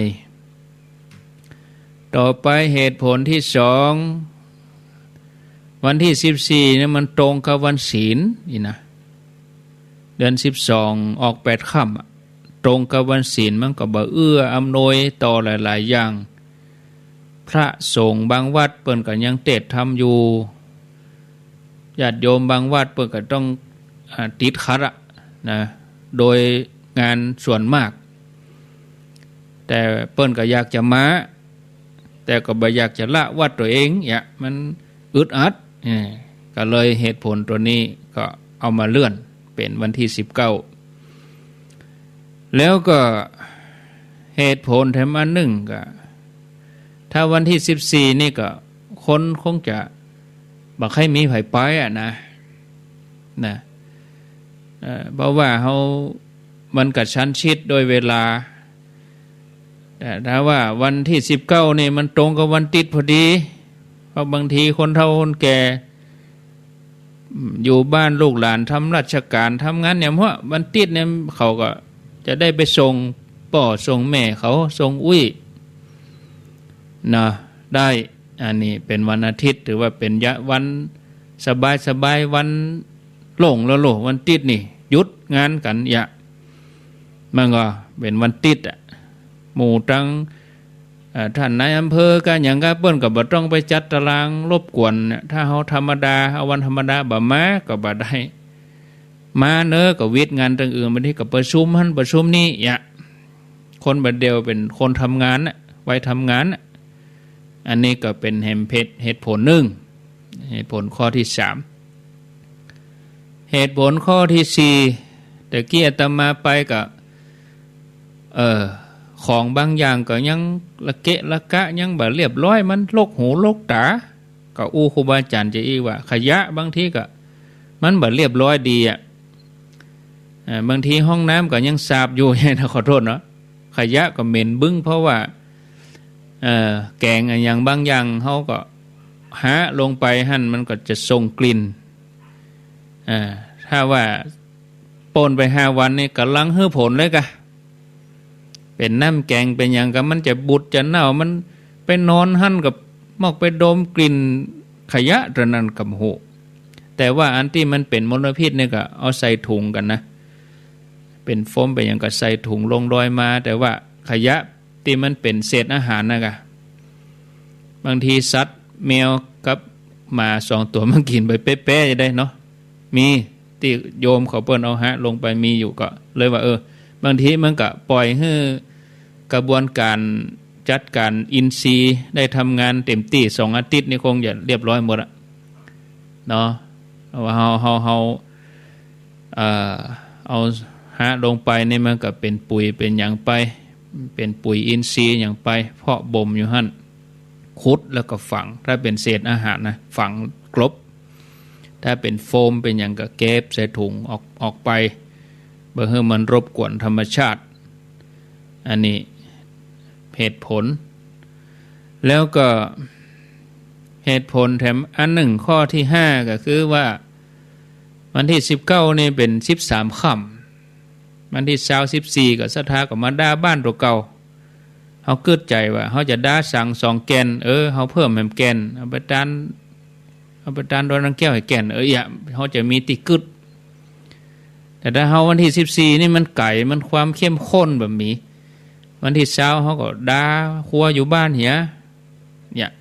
ๆ ต่อไปเหตุผลตี้สอง วันตี้สิบสี่เนี่ยมันตรงกับวันศีลอี้นะ เดือนสิบสองออกแปดค่ำอะ ตรงกับวันศีลมันก็บ่เอื้ออำนวยต่อหลายๆ อย่าง พระสงฆ์บางวัดเปิ้นก็ยังเตสน์ธรรมอยู่ ญาติโยมบางวัดเปิ้นก็ต้อง อ่า ติดขัดอะนะ โดยงานส่วนมาก แต่เปิ้นก็อยากจะมา แต่ก็บ่อยากจะละวัดตั๋วเองเนี่ย มันอึดอัด เออ ก็เลยเหตุผลตั๋วนี้ก็เอามาเลื่อนเป๋นวันตี้สิบเก้า แล้วก็เหตุผลแถมอันหนึ่งก็ ถ้าวันตี้สิบสี่นี่ก็คนคงจะ บ่ใค่มีใผไปอะนะ นะ เอ่อ เพราะว่าเฮา มันกระชั้นชิดด้วยเวลา แต่ถ้าว่าวันตี้สิบเก้านี่มันตรงกับวันติ๊ดพอดี เพราะบางทีคนเฒ่าคนแก่ อืม อยู่บ้านลูกหลานทำราชก๋านทำงานเนี่ย เพราะวันติ๊ดเนี่ยเขาก็จะได้ไปส่งป้อส่งแม่เขา ส่งอุ้ย นะ ได้ อันนี้เป๋นวันอาทิตย์ ถือว่าเป๋นยะวันสบายๆ วันโล่งแล้วโล วันติ๊ดนี่หยุดงานกั๋นยะ มันก็เป๋นวันติ๊ดอะ หมู่ตัง เอ่อ ต้านนายอำเภอกาหยังกาเปิ้นก็บ่ต้องไปจัดตารางรบกวนเนี่ย ถ้าเฮาธรรมดา เอาวันธรรมดาบ่มาก็บ่ได้ มาเน้อก็หวิดงานตังอื่น บางทีก็ประชุมหั้นประชุมนี่ยะ คนบ่าเดี่ยวเป๋นคนทำงานน่ะ วัยทำงานน่ะ อันนี้ก็เป๋นเหตุ เหตุผลนึ่ง เหตุผลข้อตี้สาม เหตุผลข้อตี้สี่ ตะกี้อาตมาไปก็ เอ่อ ของบางอย่างก็ยังระเกะระกะ ยังบ่เรียบร้อย มันรกหูรกต๋า ก็อู้ครูบาอาจ๋ารย์จะอี้ว่า ขยะบางทีก็มันบ่เรียบร้อยดีอะ เอ่อ บางทีห้องน้ำก็ยังสาบอยู่ นะ ขอโทษเนาะ ขยะก็เหม็นบึ้ง เพราะว่า เอ่อ แก๋งอะหยังบางอย่างเฮาก็หาลงไปหั้น มันก็จะส่งกลิ่น อ่า ถ้าว่าโป๊นไปห้าวันนี่ ก่ำลังหื้อผลเลยกะ เป๋นน้ำแก๋งเป๋นหยังกะ มันจะบูดจะเน่า มันไปนอนหั้นก็มอกไปดมกลิ่นขยะตรงนั้นก็บ่ฮู้ แต่ว่าอันตี้มันเป๋นมลพิษนี่ก็เอาใส่ถุงกั๋นนะ เป๋นโฟมเป๋นหยังก็ใส่ถุงลงดอยมา แต่ว่าขยะตี้มันเป๋นเศษอาหารน่ะกะ บางทีสัตว์แมวกับหมาสองตั๋วมันกิ๋นไปแป๊ะๆ จะได้เนาะ มีตี้โยมเขาเปิ้นเอาหาลงไปมีอยู่ ก็เลยว่า เออ บางทีมันก็ปล่อยหื้อกระบวนก๋านจัดก๋านอินทรีย์ได้ทำงานเต็มตี้ สองอาทิตย์นี่คงจะเรียบร้อยหมดอะเนาะ ว่าเฮา เฮา เฮา เอ่อ เอาหาลงไปนี่มันก็เป๋นปุ๋ยเป๋นหยังไป เป๋นปุ๋ยอินทรีย์หยังไป เพาะบ่มอยู่หั้น ขุดแล้วก็ฝัง ถ้าเป๋นเศษอาหารนะ ฝังกลบ ถ้าเป๋นโฟมเป๋นหยังก็เก็บใส่ถุงออก ออกไป บ่หื้อมันรบกวนธรรมชาติ อันนี้เหตุผล แล้วก็เหตุผลแถมอันนึ่ง ข้อตี้ห้า ก็คือว่า วันตี้สิบเก้านี่เป๋นสิบสามค่ำ วันตี้ซาว สิบสี่ ก็ศรัทธาก็มาดาบ้านตั๋วเก่า เฮากึ๊ดใจ๋ว่าเฮาจะดาสังสองแก่น เออ เฮาเพิ่มแหมแก่น เอาไปตาน เอาไปตานดอยนางแก้วหื้อแก่น เออ เยียะ เฮาจะมีตี้กึ๊ด แต่ถ้าเฮาวันตี้สิบสี่นี่มันไก๋ มันความเข้มข้นบ่มี วันตี้ซาวเฮาก็ดาครัวอยู่บ้านเหีย เนี่ย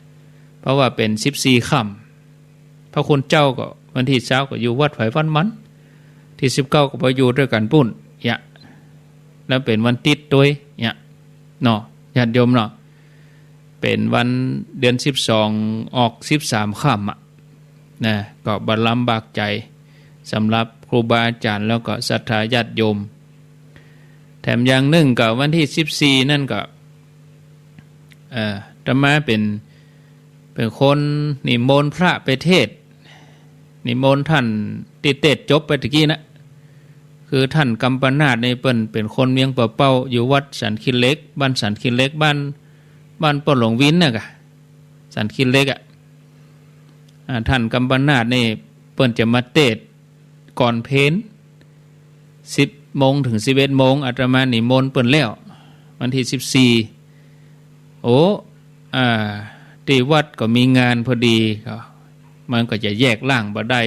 เพราะว่าเป๋นสิบสี่ค่ำ พระคุณเจ้าก็วันตี้ซาวก็อยู่วัดไผวัดมัน ตี้สิบเก้าก็ไปอยู่ตวยกั๋นปู้น เนี่ย แล้วเป๋นวันติ๊ดตวย เนี่ย เนาะ ญาติโยมเนาะ เป๋นวันเดือนสิบสองออกสิบสามค่ำอะ นะ ก็บ่ลำบากใจ๋สำหรับครูบาอาจ๋ารย์ แล้วก็ศรัทธาญาติโยม แถมอย่างนึ่งก็วันตี้สิบสี่นั่นก็ เอ่อ อาตมาเป๋น เป๋นคนนิมนต์พระไปเทศน์ นิมนต์ต้านตี้เตศน์จบไปตะกี้นะ คือต้านกำปนาตนี่เปิ้นเป๋นคนเวียงป่าเป้า อยู่วัดสันขี้เหล็ก บ้านสันขี้เหล็ก บ้าน บ้านป้อหลวงวินน่ะกะ สันขี้เหล็กอะ อ่า ต้านกำปนาตนี่เปิ้นจะมาเตศน์ก่อนเพล สิบโมงเถิงสิบเอ็ดโมง อาตมานิมนต์เปิ้นแล้ว วันตี้สิบสี่ โอ้ อ่า ตี้วัดก็มีงานพอดี ก็ มันก็จะแยกร่างบ่ได้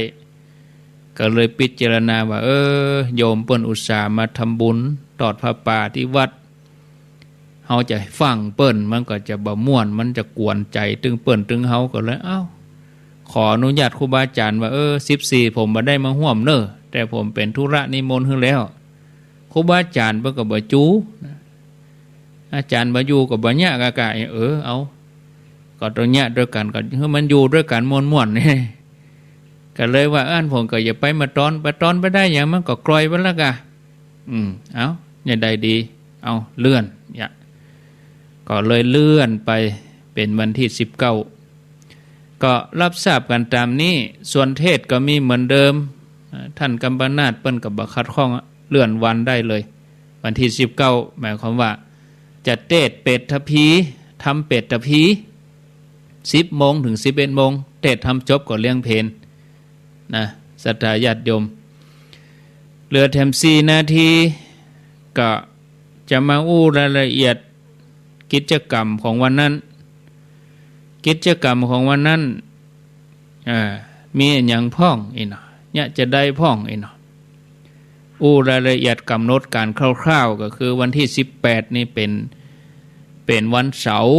ก็เลยพิจารณาว่า เออ โยมเปิ้นอุตส่าห์มาทำบุญตอดผ้าป่าตี้วัด เฮาจะฟั่งเปิ้น มันก็จะบ่ม่วน มันจะกวนใจ๋ตึงเปิ้นตึงเฮา ก็เลย เอ้า ขออนุญาตครูบาอาจ๋ารย์ว่า เออ สิบสี่ ผมบ่ได้มาฮ่วมเน่อ แต่ผมเป๋นธุระนิมนต์หื้อแล้ว ครูบาอาจ๋ารย์เปิ้นก็บ่จู๋ อาจ๋ารย์บ่อยู่ก็บ่เยียะกะกะ เออ เอา ก็ต้องเยียะตวยกั๋น ก็หื้อมันอยู่ตวยกั๋นม่วนๆ นี่ ก็เลยว่า อั้นผมก็อย่าไปมาตอน ไปตอนไปได้หยัง มันก็กล่อยไปแล้วกะ อืม เอา เนี่ยได้ดี เอา เลื่อน เนี่ย ก็เลยเลื่อนไปเป๋นวันตี้สิบเก้า ก็ฮับทราบกั๋นต๋ามนี้ ส่วนเทศน์ก็มีเหมือนเดิม อ่า ต้านกัมปนาตเปิ้นก็บ่ขัดข้อง เลื่อนวันได้เลย วันตี้สิบเก้า หมายความว่า จะเตศน์เปตภี ธรรมเปตภี สิบโมงเถิงสิบเอ็ดโมง เตศน์ธรรมจบก็เลี้ยงเพล นะ ศรัทธาญาติโยม เหลือแถมสี่นาที ก็จะมาอู้รายละเอียดกิจกรรมของวันนั้น กิจกรรมของวันนั้น อ่า มีอะหยังพ่องอี้เนาะ เยียะจาใดพ่องอี้เนาะ อู้รายละเอียดก๋ำหนดก๋านคร่าวๆ ก็คือวันตี้สิบแปดนี่เป๋น เป๋นวันเสาร์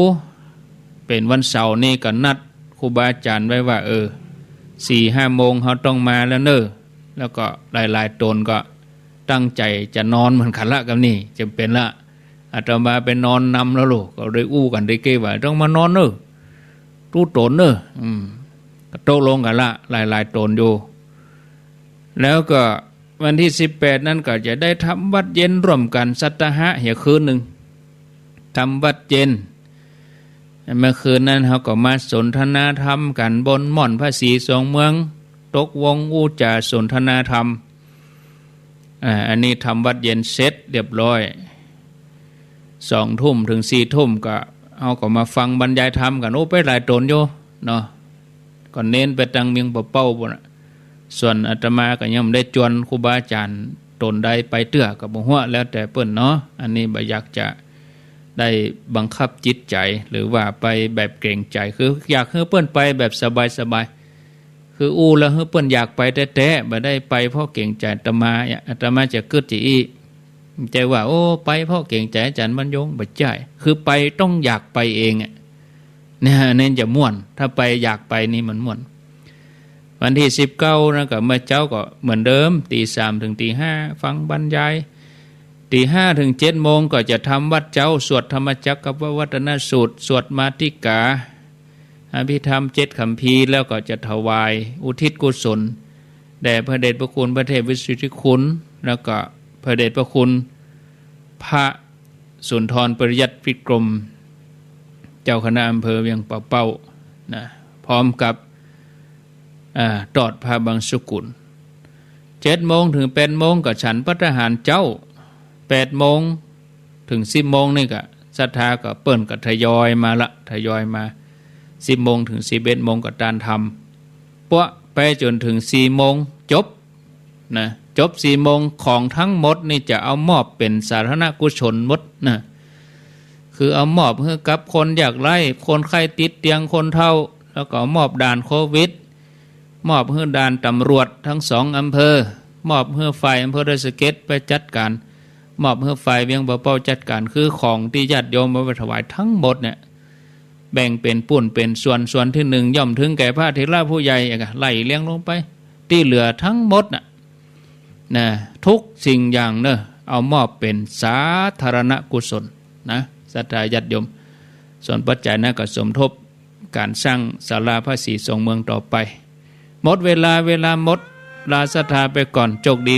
เป๋นวันเสาร์นี่ก็นัดครูบาอาจ๋ารย์ไว้ว่า เออ สี่ห้าโมงเฮาต้องมาแล้วเน่อ แล้วก็หลายๆ ต๋นก็ตั้งใจ๋จะนอนเหมือนกั๋นละ กำนี้จ๋ำเป๋นละ อาตมาไปนอนนำแล้วลูก ก็เลยอู้กั๋นได้เก้ว่า ต้องมานอนเน่อ ตุ๊ต๋นเน่อ อืม ก็ตกลงกั๋นละ หลายๆ ต๋นอยู่ แล้วก็วันตี้สิบแปดนั้นก็จะได้ทำวัตรเย็นร่วมกั๋นสัตตาหะเหียคืนนึ่ง ทำวัตรเย็น เมื่อคืนนั้นเฮาก็มาสนทนาธรรมกั๋นบนหม่อนพระศรีสวงเมือง ตกวงอู้จ๋าสนทนาธรรม อ่า อันนี้ทำวัตรเย็นเสร็จเรียบร้อย สองทุ่มเถิงสี่ทุ่มก็ เฮาก็มาฟังบรรยายธรรมกั๋น โอ้ ไปหลายต๋นอยู่เนาะ ก็เน้นไปตางเมืองป่าเป้าปู้นน่ะ ส่วนอาตมาก็ยังบ่ได้จวนครูบาอาจ๋ารย์ต๋นใดไปเตื้อ ก็บ่ฮู้ แล้วแต่เปิ้นเนาะ อันนี้บ่อยากจะได้บังคับจิตใจ๋ หรือว่าไปแบบเกรงใจ๋ คืออยากหื้อเปิ้นไปแบบสบายๆ คืออู้แล้วหื้อเปิ้นอยากไปแต๊ๆ บ่ได้ไปเพราะเกรงใจ๋อาตมา อาตมาจะกึ๊ดจะอี้ บ่ใจ้ว่า โอ้ ไปเพราะเกรงใจ๋อาจ๋ารย์บรรยง บ่ใจ้ คือไปต้องอยากไปเองอะ เนี่ย อันนั้นจะม่วน ถ้าไปอยากไปนี่มันม่วน วันตี้สิบเก้านั้นก็เมื่อเจ๊าก็เหมือนเดิม ตีสามเถิงตีห้า ฟังบรรยาย ตีห้าเถิงเจ็ดโมงก็จะทำวัตรเจ๊า สวดธรรมจักรกัปปวัตตนสูตร สวดมาติกา อภิธรรมเจ็ดคัมภีร์ แล้วก็จะถวายอุทิศกุศลแด่พระเดชพระคุณพระเทพวิสุทธิคุณ แล้วก็พระเดชพระคุณพระสุนทรปริยัติวิกรม เจ้าคณะอำเภอเวียงป่าเป้านะ พร้อมกับ อ่า ตอดพระบังสุกุล เจ็ดโมงเถิงแปดโมงก็ฉันภัตตาหารเจ๊า แปดโมงเถิงสิบโมงนี่ก็ศรัทธาก็เปิ้นก็ทยอยมาละ ทยอยมา สิบโมงเถิงสิบเอ็ดโมงก็ตานธรรม ปะไปจ๋นเถิงสี่โมงจบนะ จบสี่โมง ของทั้งหมดนี่จะเอามอบเป๋นสาธารณกุศลหมดนะ คือเอามอบหื้อกับคนยากไร้ คนไข้ติดเตียง คนเฒ่า แล้วก็มอบด่านโควิด มอบหื้อด่านตำรวจทั้งสองอำเภอ มอบหื้อฝ่ายอำเภอดอยสะเก็ดไปจัดก๋าน มอบหื้อฝ่ายเวียงป่าเป้าจัดก๋าน คือของตี้ญาติโยมเอาไปถวายทั้งหมดเนี่ย แบ่งเป๋นปุ้นเป๋นส่วน ส่วนตี้หนึ่งย่อมถึงแก่พระเถระผู้ใหญ่ อะ ไล่เรียงลงไป ตี้เหลือทั้งหมดน่ะ นะ ทุกสิ่งอย่างเน่อ เอามอบเป๋นสาธารณกุศลนะ ศรัทธาญาติโยม ส่วนปัจจัยนั้นก็สมทบก๋านสร้างศาลาพระศรีสวงเมืองต่อไป หมดเวลา เวลาหมด ลาศรัทธาไปก่อน โชคดี